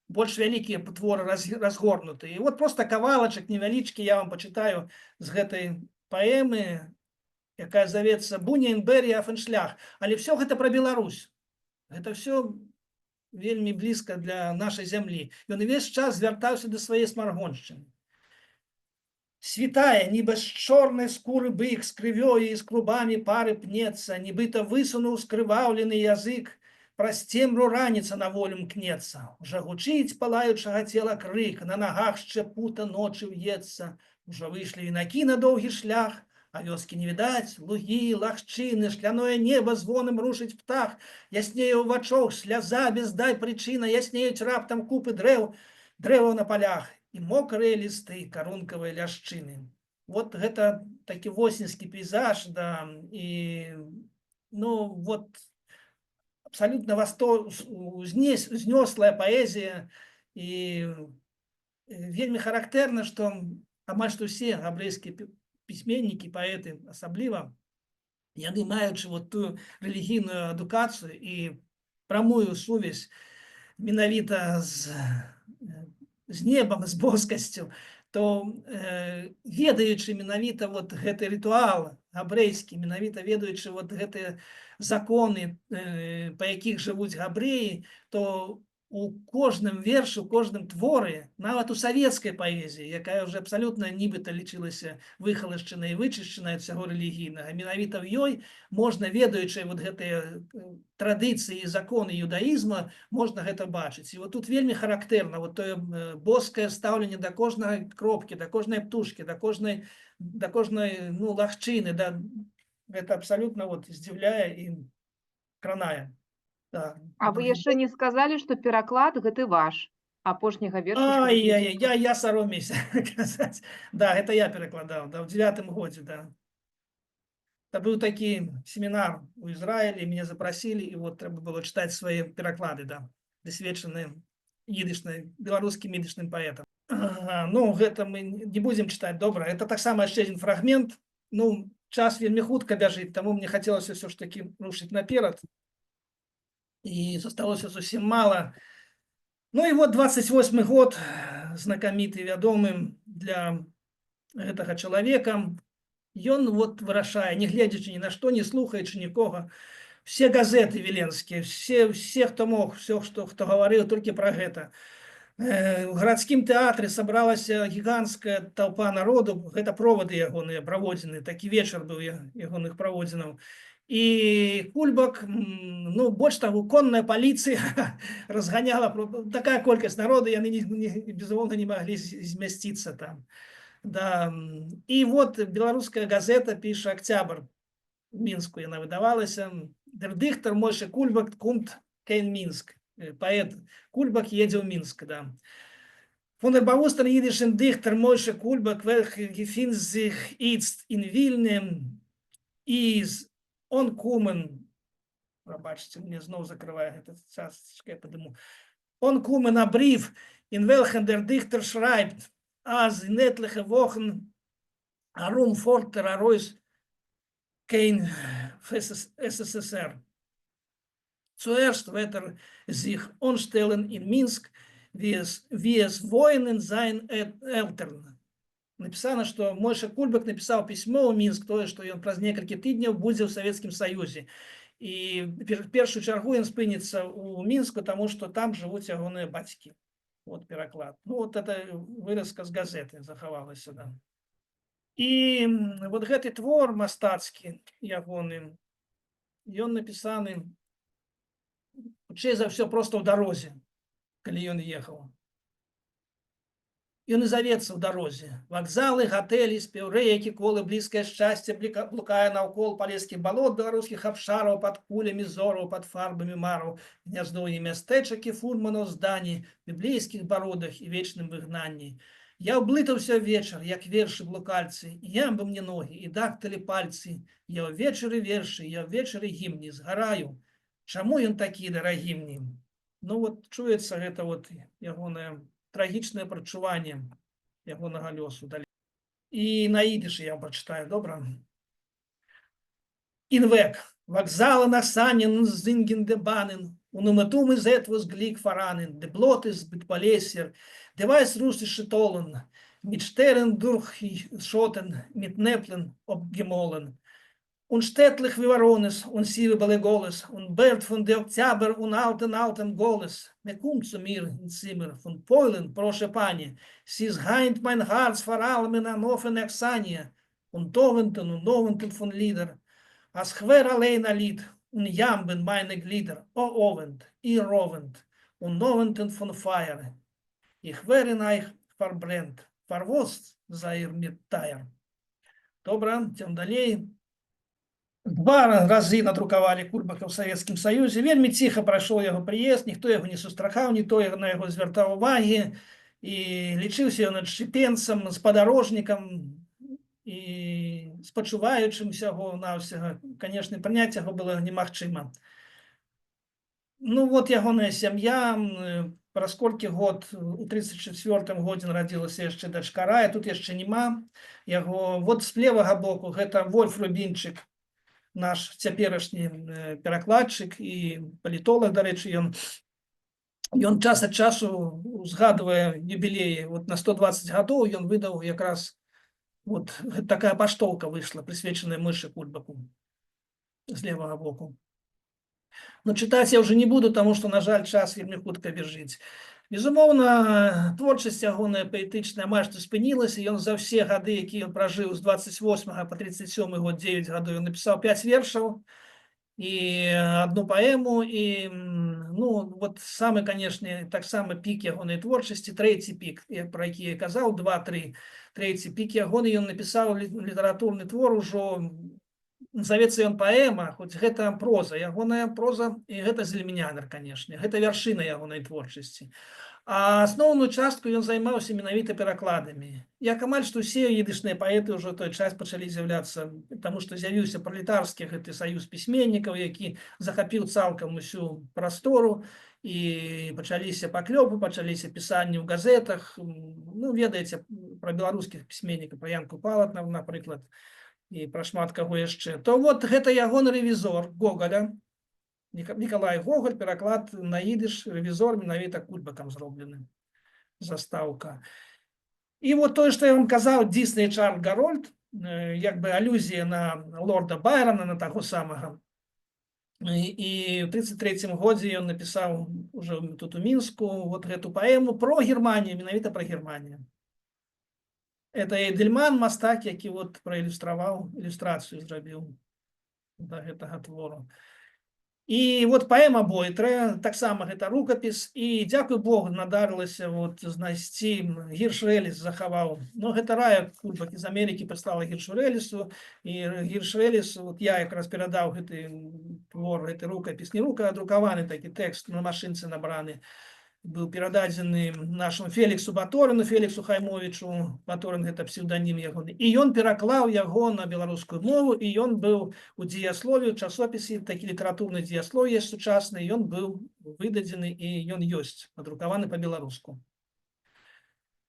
Больш вялікія творы, разгорнутыя. І вот просто кавалачак невялічкі я вам пачытаю з гэтай паэмы, якая завецца «Буня Інберія Афеншлях». Але все гэта пра Беларусь. Гэта все вельмі блізка для нашай зямлі. Ён увесь час звяртаўся да сваёй Смаргоншчыны. Світае, нібы з чорнай скуры бык, з крывёю і з клубамі пары пнецца, нібыта высунуў скрываўлены язык, праз цемру раніца на волю мкнецца. Ужо гучыць палаючага цела крык, на нагах шчэ пута ночы ўецца. Ужо выйшлі юнакі на доўгі шлях, а вёскі не відаць, лугі, лагчыны, шкляное неба звоном рушыць птах, яснее ў вачох, сляза без дай прычына, яснеюць раптам купы дрэў, дрэваў на палях і мокрыя лісты карункавай ляшчыны. Вот гэта такі восеньскі пейзаж, да, і, ну, вот абсолютно узнёслая паэзія, і вельмі характэрна, што амаль што ўсе габрэйскія пісьменнікі, паэты асабліва, яны, маючы вот тую рэлігійную адукацыю і прамую сувязь менавіта з небам, з боскасцю, то ведаючы менавіта вот гэты рытуал габрэйскі, менавіта ведаючы вот гэтыя законы, па якіх жывуць габрэі, то у кожным вершы, у кожным творы, нават у савецкай паэзіі, якая ўжо абсалютна нібыта лічылася выхалашчанай і вычышчанай ад усяго рэлігійнага, менавіта ў ёй можна, ведаючы вот гэтыя традыцыі і законы юдаізма, можна гэта бачыць. І вот тут вельмі характэрна вот тое боскае стаўленне да кожнай кропкі, да кожнай птушкі, да кожнай, ну, лагчыны, да, гэта абсалютна вот здзіўляе і кранае. Так, А вы другі яшчэ не сказалі, што пераклад гэты ваш апошняга верша, што вы Ай-яй-яй, напісалі. я саромеюся казаць. Да, гэта я перакладаў, да, ў 9-м годзе, да. Это быў такі семінар у Ізраілі, мяне запрасілі, і вот трэба было чытаць свае пераклады, да, прысвечаныя ідышнай, беларускім ідышным паэтам. Ага, ну, гэта мы не будзем чытаць, добра. Это таксама яшчэ адзін фрагмент. Ну, час вельмі хутка бяжыць, таму мне хацелася ўсё ж такі рушыць наперад. І засталося зусім мала. Ну і вот 28 год, знакаміты, вядомы для гэтага чалавека. Ён вот вырашае, не гледзячы ні на што, не слухаючы нікога. Все газеты віленскія, все, хто мог, все, хто гаварыў толькі пра гэта. У гарадскім тэатры сабралася гіганцкая толпа народу, гэта проводы ягоныя, праводзіны, такі вечар быў ягоных праводзінаў. І Кульбак, ну, больш таго, конная паліцыя разганяла, такая колькасць народу, яны, не, безумоўна, не маглі змясціцца там. Да. І вот беларуская газета піша, «Октябрь», в Мінску яна выдавалася: «Дер дихтер Мойше Кульбак кумт кейн Минск». Паэт Кульбак едзе ў Мінск, да. Фон дер бавустен йидишен Дихтер Мойше Кульбак, велхер гефинт зих ицт ин Вильне, из он кумен, прабачце, мне зноў закрывае гэта час, я падыму. Онкумен а брив, ин велхен дер Дихтер шрайбт, аз ин этлихе вохен арум фортер аройс кейн СССР. Zuerst wird er sich anstellen in Minsk, wie es wohnen sein Eltern. Написано, что Мойша Кульбак написал письмо ў Мінск, тое, што ён праз некалькі тыдняў будзе ў Савецкім Саюзе. І першую чаргу ён спыніцца ў Мінску, таму што там жывуць ягоныя бацькі. Вот пераклад. Ну, вот это выразка з газеты захавалася, да. І вот гэты твор мастацкі ягоны, ён напісаны хутчэй за ўсё проста ў дарозе, калі ён ехаў. Ён і завецца ў дарозе. Вакзалы, гатэлі, спеў рэйкі, колы, блізкае шчасце блукае наўкол палескіх балот, беларускіх абшараў, пад кулямі зораў, пад фарбамі мараў, гняздоўі мястэчак і фурманаў здані, біблейскіх бародах і вечным выгнанні. Я ўблытаўся вечар, як вершы блукальцы, і ямбы мне ногі, і дактылі пальцы. Я ўвечары вершы, я ўвечары гімні згараю. Чаму ён такі дарагі мне? Ну вот чуецца гэта вот ягонае трагічнае прачуванне ягонага лёсу далей. І на ідышы я вам прачытаю, добра? אין וועג, וואָקזאַלן, אַכסניות, זינגענדע באַנען, און אומעטום איז עטוואָס גליק פֿאַראַנען, די בלאָטעס מיט פּאָלעסיער, די ווײַסרוסישע טאָלן, מיט שטערן דורכגעשאָטן, מיט נעפּלען אָפּגעמאָלן. און שטעטלעך ווי וואָראָנעס, און סיווע בעל-עגלות, און בערד פֿון די אָקטיאַבר און אַלטן, אַלטן גלות. מע קומט צו מיר אין צימער פֿון פּוילן, פּראָשע פּאַניע, ס'איז הײַנט מײַן האַרץ פֿאַר אַלעמען אַן אָפֿענע אכסניה, און טאָוונטן און אָוונטן פֿון לידער, אַז כ'ווער אַליין אַ ליד, און יאַמבן מײַנע גלידער, אָ אָוונט, איר אָוונט, און אָוונטן פֿון פֿײַער. איך ווער אין אײַך פֿאַרברענט, פֿאַר וואָס זײַ איר מיר טײַער? Добра, ідзём далей. Два разы надрукавалі Кульбака ў Савецкім Саюзе. Вельмі ціха прайшоў яго прыезд, ніхто яго не сустракаў, ніхто на яго звяртаў увагі. І лічыўся ён адшчапенцам, спадарожнікам і спачуваючым усяго навсяго. Канешне, прыняць яго было немагчыма. Ну вот ягоная сям'я, праз колькі год, у 34 годзе, нарадзілася яшчэ дачка Рая, тут яшчэ няма яго. Вот з левага боку гэта Вольф Рубінчык, наш цяперашні перакладчык і палітолаг, дарэчы, ён час ад часу узгадвае юбілеі. Вот на 120 гадоў ён выдаў якраз, вот такая паштоўка выйшла, прысвечаная Мойшы Кульбаку, з левага боку. Но чытаць я уже не буду, таму што, на жаль, час вельмі хутка бяжыць. Безумоўна, творчасць ягоная паэтычная амаль што спынілася. Ён за ўсе гады, якія ён пражыў з 28 по 37 год, 9 гадоў, ён напісаў 5 вершаў і одну паэму. І ну вот самы, канешне, таксама пік ягонай творчасці, трэці пік, пра які я казаў, два, тры, трэці пік ягоны, ён напісаў літаратурны твор, ужо завецца ён паэма, хоць гэта проза, ягоная проза, і гэта «Зельменянер», канешне, гэта вяршына ягонай творчасці. А асноўную частку ён займаўся менавіта перакладамі. Як амаль што ўсе ідышныя паэты ўжо той час пачалі з'яўляцца, таму што з'явіўся пралетарскі гэты саюз пісьменнікаў, які захапіў цалкам усю прастору, і пачаліся паклёпы, пачаліся пісанні ў газетах. Ну, ведаеце пра беларускіх пісьменнікаў, пра Янку Купала, напрыклад, і пра шмат каго яшчэ. То вот гэта ягоны «Рэвізор» Гогаля. Мікалай Гогаль, пераклад на ідыш, «Рэвізор» менавіта Кульбакам зроблены. Застаўка. І вот тое, што я вам казаў, Дзісней Чарльз Гарольд, як бы алюзія на лорда Байрона, на таго самага. І ў 33 годзе ён напісаў уже тут, у Мінску, вот гэту паэму про Германію, менавіта пра Германію. Это Эдельман, мастак, які вот праілюстраваў, ілюстрацыю зрабіў да гэтага твору. І вот паэма «Бойтрэ», таксама гэта рукапіс, і дзякуй Богу, надарылася вот знайсці, Гірш Рэліс захаваў. Ну, гэта Рая Кульбак з Амерыкі прыслала Гіршу Рэлісу, і Гірш Рэліс, вот я якраз перадаў гэты твор, гэты рукапіс, не рука, а друкаваны такі тэкст, на машынцы набраны, быў перададзены нашаму Феліксу Баторыну, Феліксу Хаймовічу, Баторын — гэта псеўданім ягоны. І ён пераклаў яго на беларускую мову, і ён быў у «Дзеяслове», у часопісе, такі літаратурны «Дзеяслоў» есть сучасны, ён быў выдадзены, і ён ёсць надрукаваны па-беларуску.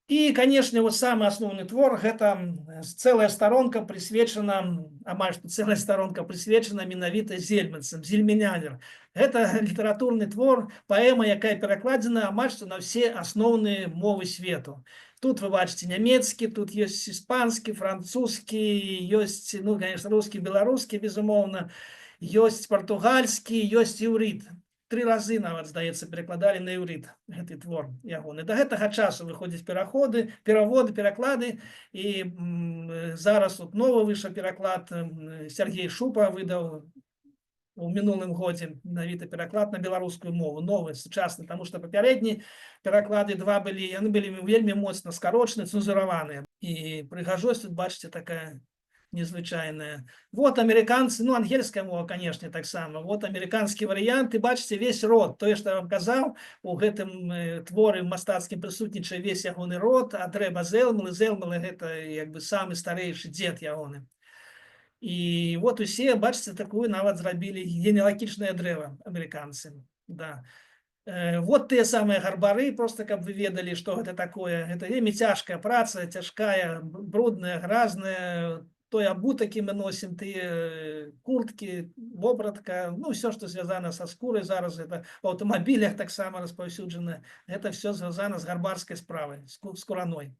І, канешне, вот самы асноўны твор — гэта цэлая старонка прысвечана, амаль што цэлая старонка прысвечана менавіта зельманцам, «Зельменянер». Гэта літаратурны твор, паэма, якая перакладзена амаль што на ўсе асноўныя мовы свету. Тут вы бачыце нямецкі, тут ёсць іспанскі, французскі, ёсць, ну, конечно, рускі, беларускі, безумоўна, ёсць партугальскі, ёсць іўрыт. Тры разы нават, здаецца, перакладалі на іўрыт гэты твор ягоны. Да гэтага часу выходзяць пераходы, пераводы, пераклады, і зараз вот новы выйшаў пераклад, Сяргей Шупа выдаў. У мінулым годзе менавіта пераклад на беларускую мову, новы, сучасны, таму што папярэдні пераклады два былі, яны былі вельмі моцна скарочаны, цэнзураваныя. І прыгажосць тут, бачыце, такая незвычайная. Вот амерыканцы, ну, ангельская мова, конечно, таксама. Вот амерыканскі варыянт, і бачыце, весь род. Тое, што я вам казаў, у гэтым творы мастацкім прысутнічае весь ягоны род, ад рэба Зэлмалы. Зэлмалы — гэта як бы самы старэйшы дзед ягоны. І вот усе, бачыце, такую нават зрабілі генеалагічнае дрэва амерыканцы. Да. Вот тыя самыя гарбары, просто каб вы ведалі, што гэта такое. Гэта вельмі цяжкая праца, цяжкая, брудная, гразная. Той абутак, які мы носім, тыя курткі, вопратка, ну, все, што звязана са скурай, зараз гэта в аўтамабілях таксама распаўсюджана. Гэта все звязана з гарбарскай справай, з скураной.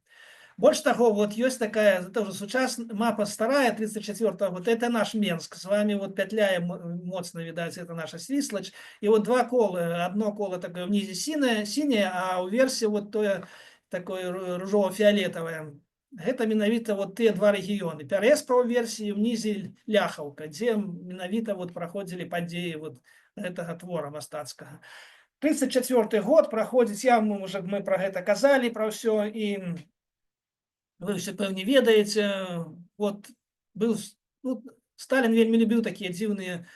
Больш таго, вот ёсць такая, это уже сучасная мапа, старая, 34 года, это наш Менск, с вами вот пятляе моцна, відаць, это наша Свіслач. І вот два колы, одно коло такое внизе синее, синее, а ўверсе вот тое такое ружова-фіолетавае. Гэта менавіта вот тыя два рэгіёны. Пярэспа ўверсе і ўнізе Ляхаўка, дзе менавіта вот праходзілі падзеі вот гэтага твора мастацкага. 34 год праходзіць, мы уже мы про гэта казалі, про ўсё, і вы все, пэўне, ведаеце, вот был, ну, Сталін вельмі любіў такія дзіўныя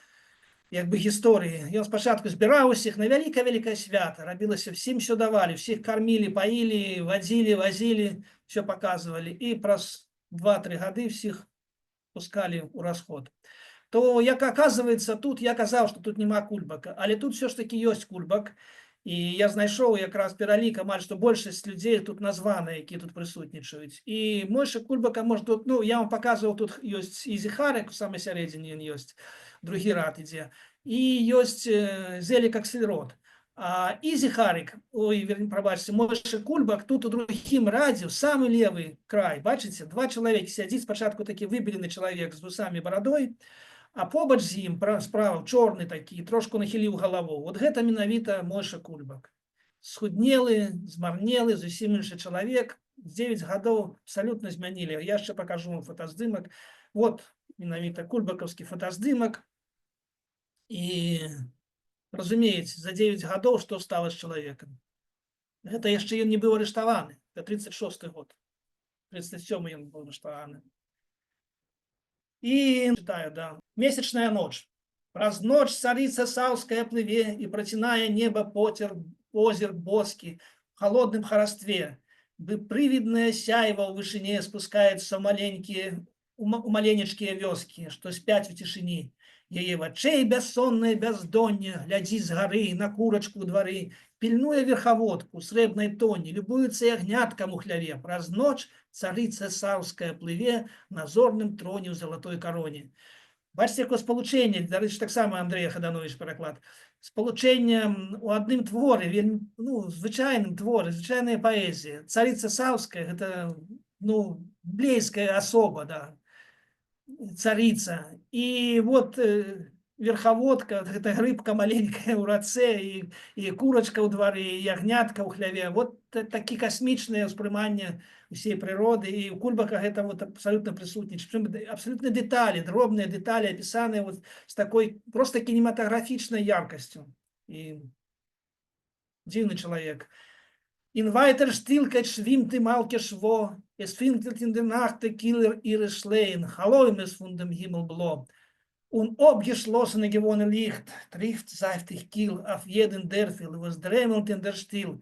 як бы гісторыі. Ён спачатку збіраў усіх на вялікае-вялікае свята, рабілася, всім все давалі, всіх кармілі, паілі, вадзілі, вазілі, все показывали. І праз 2-3 гады всіх пускалі ў расход. То, як оказывается, тут я казаў, что тут няма Кульбака, але тут все ж таки ёсць Кульбак. І я знайшоў якраз пералік, амаль што большасць людзей тут названы, які тут прысутнічаюць. І Мойша Кульбака можа тут, ну, я вам паказваў, тут ёсць Ізі Харык, у самай сярэдзіне ён ёсць, другі рад ідзе. І ёсць Зелік Аксельрод. А Ізі Харык, ой, верні, прабачце, Мойша Кульбак тут у другім радзе, у самы левы край, бачыце, два чалавекі сядзіць, спачатку такі выбелены чалавек з вусамі, барадой, а побач з ім справа чорны такі, трошку нахіліў галаву. Вот гэта менавіта Мойша Кульбак. Схуднелы, змарнелы, зусім іншы чалавек. 9 гадоў абсалютна змянілі. Я яшчэ пакажу вам фотаздымак. Вот менавіта кульбакаўскі фотаздымак. І разумееце, за 9 гадоў што стала з чалавекам. Гэта яшчэ ён не быў арыштаваны. Это 36 год. 37 ён быў арыштаваны. І читаю, да. «Месячная ночь. Праз ноч царыца Саўская плыве і працінае неба поцер, позірк боскі в холодным харастве. Бы прывіднае сяйва ў вышыне спускаецца ў маленькія, у маленечкія вёскі, што спяць у цішыні. Яе вачэй бяссоннае бяздонне глядзіць з гары на курачку ў двары, пільнуе верхаводку ў срэбнай тоні, любуецца ягняткам у хляве. Праз ноч царыца Саўская плыве на зорным троне ў залатой кароне». Бачыце, якое спалучэнне, дарэчы, таксама Андрэй Хадановіч пераклад. Спалучэнне у адным творе, вельмі, ну, звычайным творе, звычайная паэзія. Царыца Саўская — гэта, ну, біблейская асоба, да, царыца. І вот верхаводка, гэта рыбка маленькая ў рацэ, і курачка ў двары, і ягнятка ў хляве. Вот такі касмічнае ўспрыманне усей прыроды, і ў Кульбака гэта вот абсалютна прысутнічае. Прычым абсалютна дэталі, дробныя дэталі, апісаныя вот з такой просто кінематаграфічнай яркасцю. І дзіўны чалавек. In weiter Stillkeit schwimmt die Malke schwo, es finkelt in der Nacht der Killer ihre Schleien, Chaloimes von dem Himmel blo. Und obgeschlossene gewonnene Licht trifft seichtig kiel auf jeden Dörfel, was dremelt in der Still.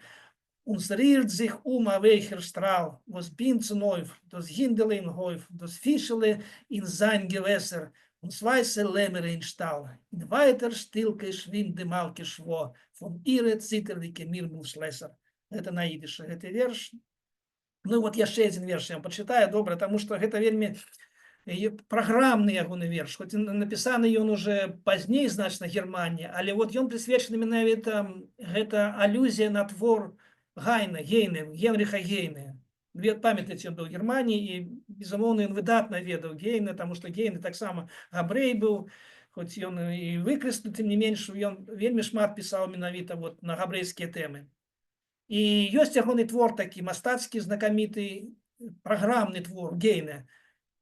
Und es rührt sich um a weicher Strahl, was bindt zunauf, das Hindele im Hof, das Fischele in sein Gewässer und das weiße Lämmere in Stall. In weiter Stillkeit schwimmt die Malke schwo, von ihre zitterdicke Mirmelschlösser. Это на ідышы гэты верш. Ну вот яшчэ адзін верш я вам пачытаю, добра, таму што гэта вельмі праграмны ягоны верш, хоць і напісаны ён уже пазней значна Германіі, але вот ён прысвечаны менавіта, гэта алюзія на твор Гайна, Гейне, Генрыха Гейне. Памятаеце, ён быў у Германіі, і, безумоўна, ён выдатна ведаў Гейне, таму што Гейне таксама габрэй быў, хоць ён і выкрысны, тым не менш ён вельмі шмат пісаў менавіта вот на габрэйскія тэмы. І ёсць ягоны твор такі мастацкі знакаміты, праграмны твор Гейне.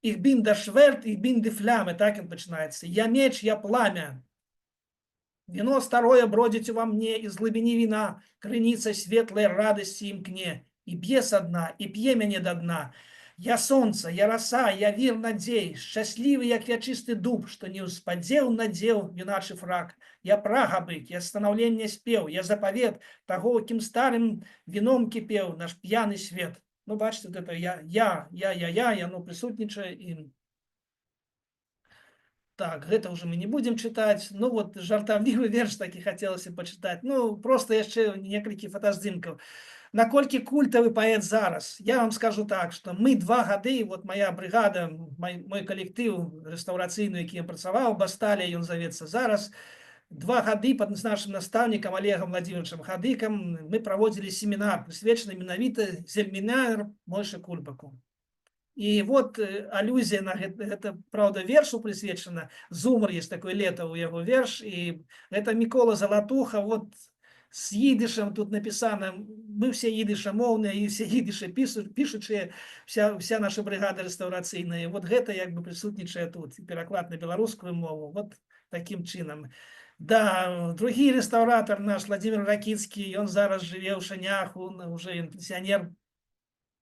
«Ich bin das Schwert, ich bin die Flamme», так ён пачынаецца. «Я меч, я пламя». Віно старое бродзіць ува мне, і з глыбіні віна крыніца светлай радасці імкне, і б'е са дна, і п'е мяне да дна. Я сонца, я раса, я вір надзей, шчаслівы, як вячысты дуб, што не ўспадзеў надзеў юначы фрак. Я прага бык, я станаўленне спеў, я запавет таго, кім старым віном кіпеў наш п'яны свет. Ну, бачыце, вот это я, я, я, я, я, яно прысутнічае і. Так, гэта ўжо мы не будзем чытаць. Ну вот жартаўлівы верш такі хацелася пачытаць. Ну, просто яшчэ некалькі фотаздымкаў. Наколькі культавы паэт зараз? Я вам скажу так, што мы 2 гады, вот моя брыгада, мой калектыў рэстаўрацыйны, які я працаваў, Басталія ён завецца зараз, 2 гады пад нашым настаўнікам Олегам Владимировичем Хадыкам мы праводзілі семінар, прысвечаны менавіта Зельменаер Мойшы Кульбаку. І вот алюзія на гэта, гэта, праўда, вершу прысвечана. «Зумар» есть такой лета у яго верш, і гэта Мікола Залатуха, вот с ідышам тут написано, мы все ідышамоўныя і все ідышы пішучыя, вся наша брыгада рэстаўрацыйная. Вот гэта як бы прысутнічае тут, і пераклад на беларускую мову, вот такім чынам. Да, другі рэстаўратар наш Владимир Ракіцкі, ён зараз жыве ў Шаняху, уже ён пенсіянер.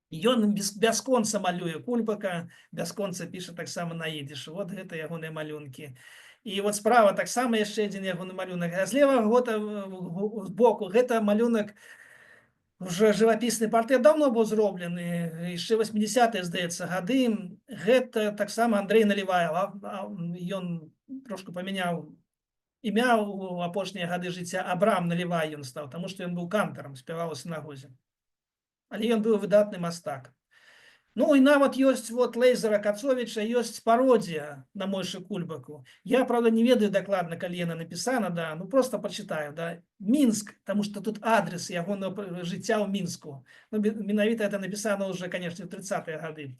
Ён бясконца малюе Кульбака, бясконца піша таксама на ідышы. Вот гэта ягоныя малюнкі. І вот справа таксама яшчэ адзін ягоны малюнак. А злева гота збоку гэта малюнак, уже жывапісны партрэт, даўно быў зроблены, яшчэ 80-е, здаецца, гады. Гэта таксама Андрей Наліваеў. Ён трошку памяняў імя ў апошнія гады жыцця, Абрам Налівай ён стаў, таму што ён быў кантарам, спяваў у сінагозе. Але ён быў выдатны мастак. Ну і нават ёсць вот Лейзера Кацовіча ёсць пародія на Мойшы Кульбаку. Я, правда, не ведаю дакладна, калі яна напісана, да, ну просто прачытаю, да. Мінск, таму што тут адрес ягонага жыцця ў Мінску. Ну, менавіта это напісана уже, конечно, в 30-е гады.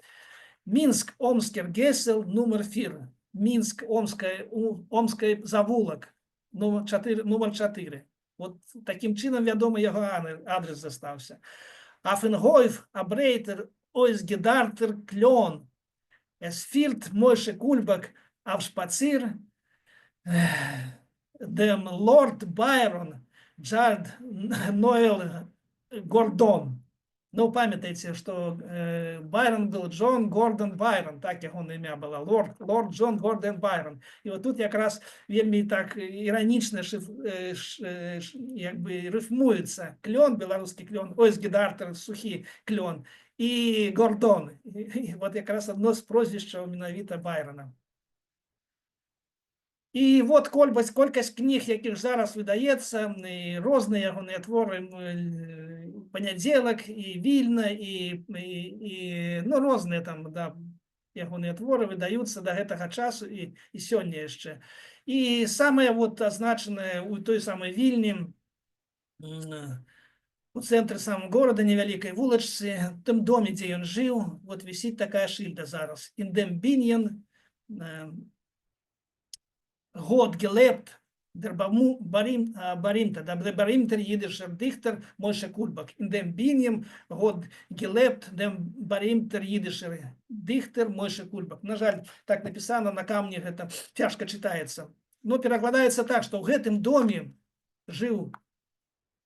Мінск, Омскер Гесел, нумар фір. Мінск, Омская, Омская завулак, нумар 4, нумар 4. Вот такім чынам, вядома, яго адрес застаўся. Афенгойф, Абрейтер, Ойсгедартер, Клён, Эсфірт, Мойше Кульбак, Авшпацир, Дем Лорд Байрон, Джард Ноэл Гордон. Ну, памятаеце, што Байрон был Джон Гордон Байрон, так ягонае імя было, лорд Джон Гордон Байрон. І вот тут якраз вельмі так іранічна як бы рыфмуецца клён, беларускі клён, ойсгедартер, сухі клён, і Гордон. І вот якраз адно з прозвішчаў менавіта Байрона. І вот колькасць кніг, якіх зараз выдаецца, і розныя ягоныя творы, «Панядзелак», і «Вільна», і ну, розныя там, да, ягоныя творы выдаюцца да гэтага часу і сёння яшчэ. І самае вот азначанае ў той самай Вільні, у цэнтры самого горада, невялікай вулачцы, тым доме, дзе ён жыў, вот вісіць такая шыльда зараз. In dem Binyan, האָט געלעבט, דער באַרימטער, דער באַרימטער ייִדישער דיכטער משה קולבאַק. In dem בנין האָט געלעבט דער באַרימטער ייִדישער דיכטער משה Кульбак. На жаль, так напісана на камні, гэта цяжка чытаецца. Но перакладаецца так, што ў гэтым доме жыў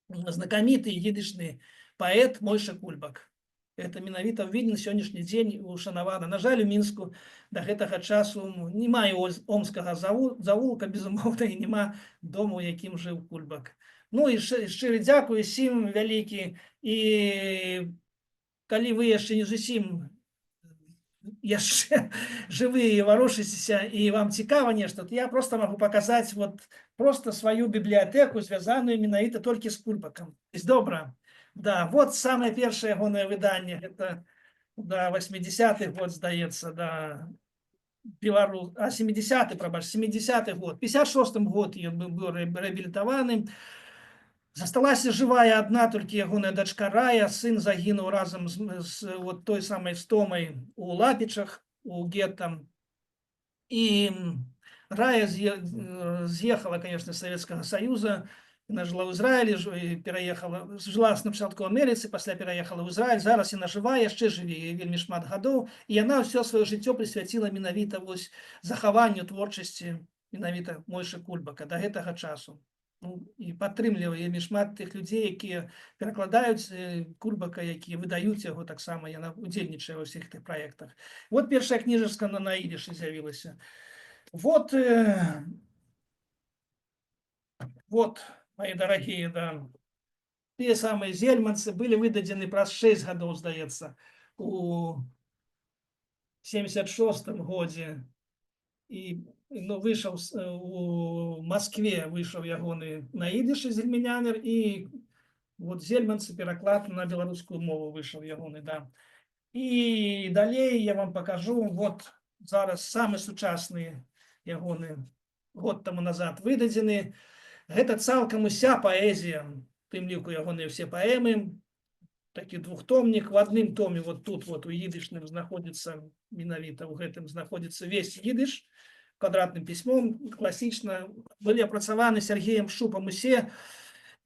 знакаміты ідышны паэт Мойша Кульбак. Это менавіта ў Вільні сённяшні дзень ушанавана. На жаль, у Мінску да гэтага часу няма Омскага завулка, безумоўна, і няма дому, у якім жыў Кульбак. Ну і шчыры дзякуй усім вялікі. І калі вы яшчэ не зусім яшчэ жывыя і варушыцеся і вам цікава нешта, то я просто магу паказаць вот просто сваю бібліятэку, звязаную менавіта толькі з Кульбакам. Добра. Да, вот самае першае ягонае выданне, гэта, да, 80-ы год, здаецца, да, Беларус, а 70-ы, прабач, 70-ы год. 56-м год ён быў рэабілітаваны. Засталася жывая адна толькі ягоная дачка Рая, сын загінуў разам з вот той самай Стомай у Лапічах, у гетта. І Рая з'ехала, конечно, з Савецкага Саюза, яна жыла ў Ізраілі, і пераехала, жыла спачатку ў Амерыцы, пасля пераехала ў Ізраіль, зараз яна жыва, яшчэ жыве, ёй вельмі шмат гадоў, і яна ўсё сваё жыццё прысвяціла менавіта вось захаванню творчасці менавіта Мойшы Кульбака да гэтага часу. Ну, і падтрымлівае вельмі шмат тых людзей, якія перакладаюць Кульбака, якія выдаюць яго таксама, яна удзельнічае ва ўсіх тых праектах. Вот першая кніжачка на ідышы з'явілася. Вот, мои дорогие, да, тыя самыя Зельманцы былі выдадзены праз 6 гадоў, здаецца, у 76 годзе. І, ну, выйшаў у Маскве выйшаў ягоны на ідышы «Зельменянер», і вот «Зельманцы», пераклад на беларускую мову выйшаў ягоны, да. І далей я вам покажу, вот зараз самы сучасны ягоны, год таму назад выдадзены. Гэта цалкам уся паэзія, тым ліку ягоныя ўсе паэмы, такі двухтомнік. В адным томе, вот тут вот у ідышным знаходзіцца, менавіта ў гэтым знаходзіцца весь ідыш квадратным пісьмом, класічна. Былі апрацаваны Сергеем Шупам усе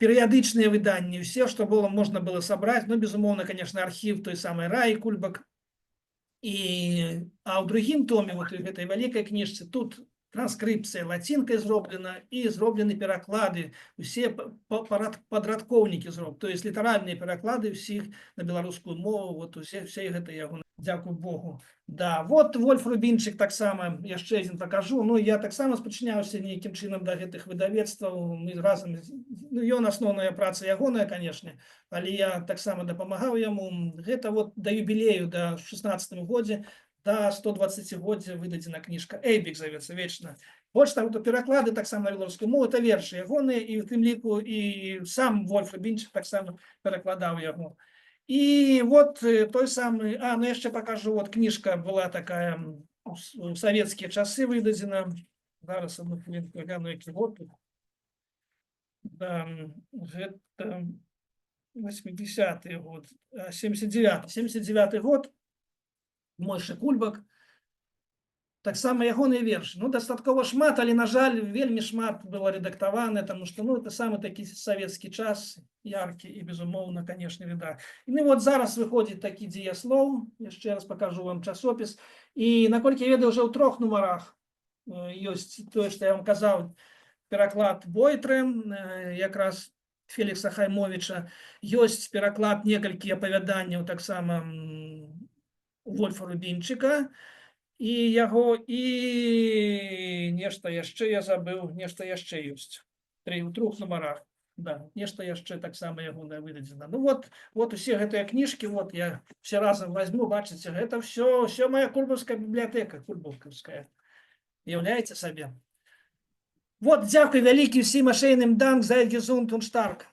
перыядычныя выданні, усе, што было, можна было сабраць, ну, безумоўна, конечно, архіў той самай Раі Кульбак. І а ў другім томе, вот у гэтай вялікай кніжцы, тут транскрыпцыя лацінкай зроблена і зроблены пераклады, усе падрадкоўнікі зроб, то есть літаральныя пераклады ўсіх на беларускую мову, вот усе гэта яго, дзякуй Богу. Да, вот Вольф Рубінчык таксама яшчэ адзін пакажу. Ну, я таксама спачыняўся нейкім чынам да гэтых выдавецтваў. Мы разам, ну, ён, асноўная праца ягоная, конечно, але я таксама дапамагаў яму. Гэта вот да юбілею, да 16 годзе, да 120-годдзя выдадзена кніжка, «Эйбік» завецца, вечна. Больш таго, то пераклады таксама на беларускую мову, это вершы ягоныя, і ў тым ліку і сам Вольф Рубінчык таксама перакладаў яго. І вот той самы, ну яшчэ покажу, вот кніжка была такая у савецкія часы выдадзена. Зараз, одну хвілінку, гляну, які год тут. Да, гэта 80-й год, 79, 79 год, Мойша Кульбак. Таксама ягоныя вершы. Ну, дастаткова шмат, але, на жаль, вельмі шмат было рэдактавана, таму што, ну, это самы такі савецкі час, яркі і, безумоўна, конечно, віда. Ну, вот зараз выходзіць такі «Дзеяслоў», яшчэ раз покажу вам часопіс. І, наколькі я ведаю, ўжо ў трох нумарах ёсць тое, што я вам казаў, пераклад Бойтры, якраз Фелікса Хаймовіча, ёсць пераклад некалькі апавяданняў таксама Вольфа Рубінчыка, і яго, і нешта яшчэ я забыў, нешта яшчэ ёсць. Тры, у трох нумарах. Да, нешта яшчэ таксама ягонае выдадзена. Ну вот усе гэтыя кніжкі, вот я все разам возьму, бачыце, гэта все моя кульбаўская бібліятэка, кульбаўская. Уяўляеце сабе? Вот, дзякуй вялікі ўсім, а шэйным данк, зайт гезунд und штарк.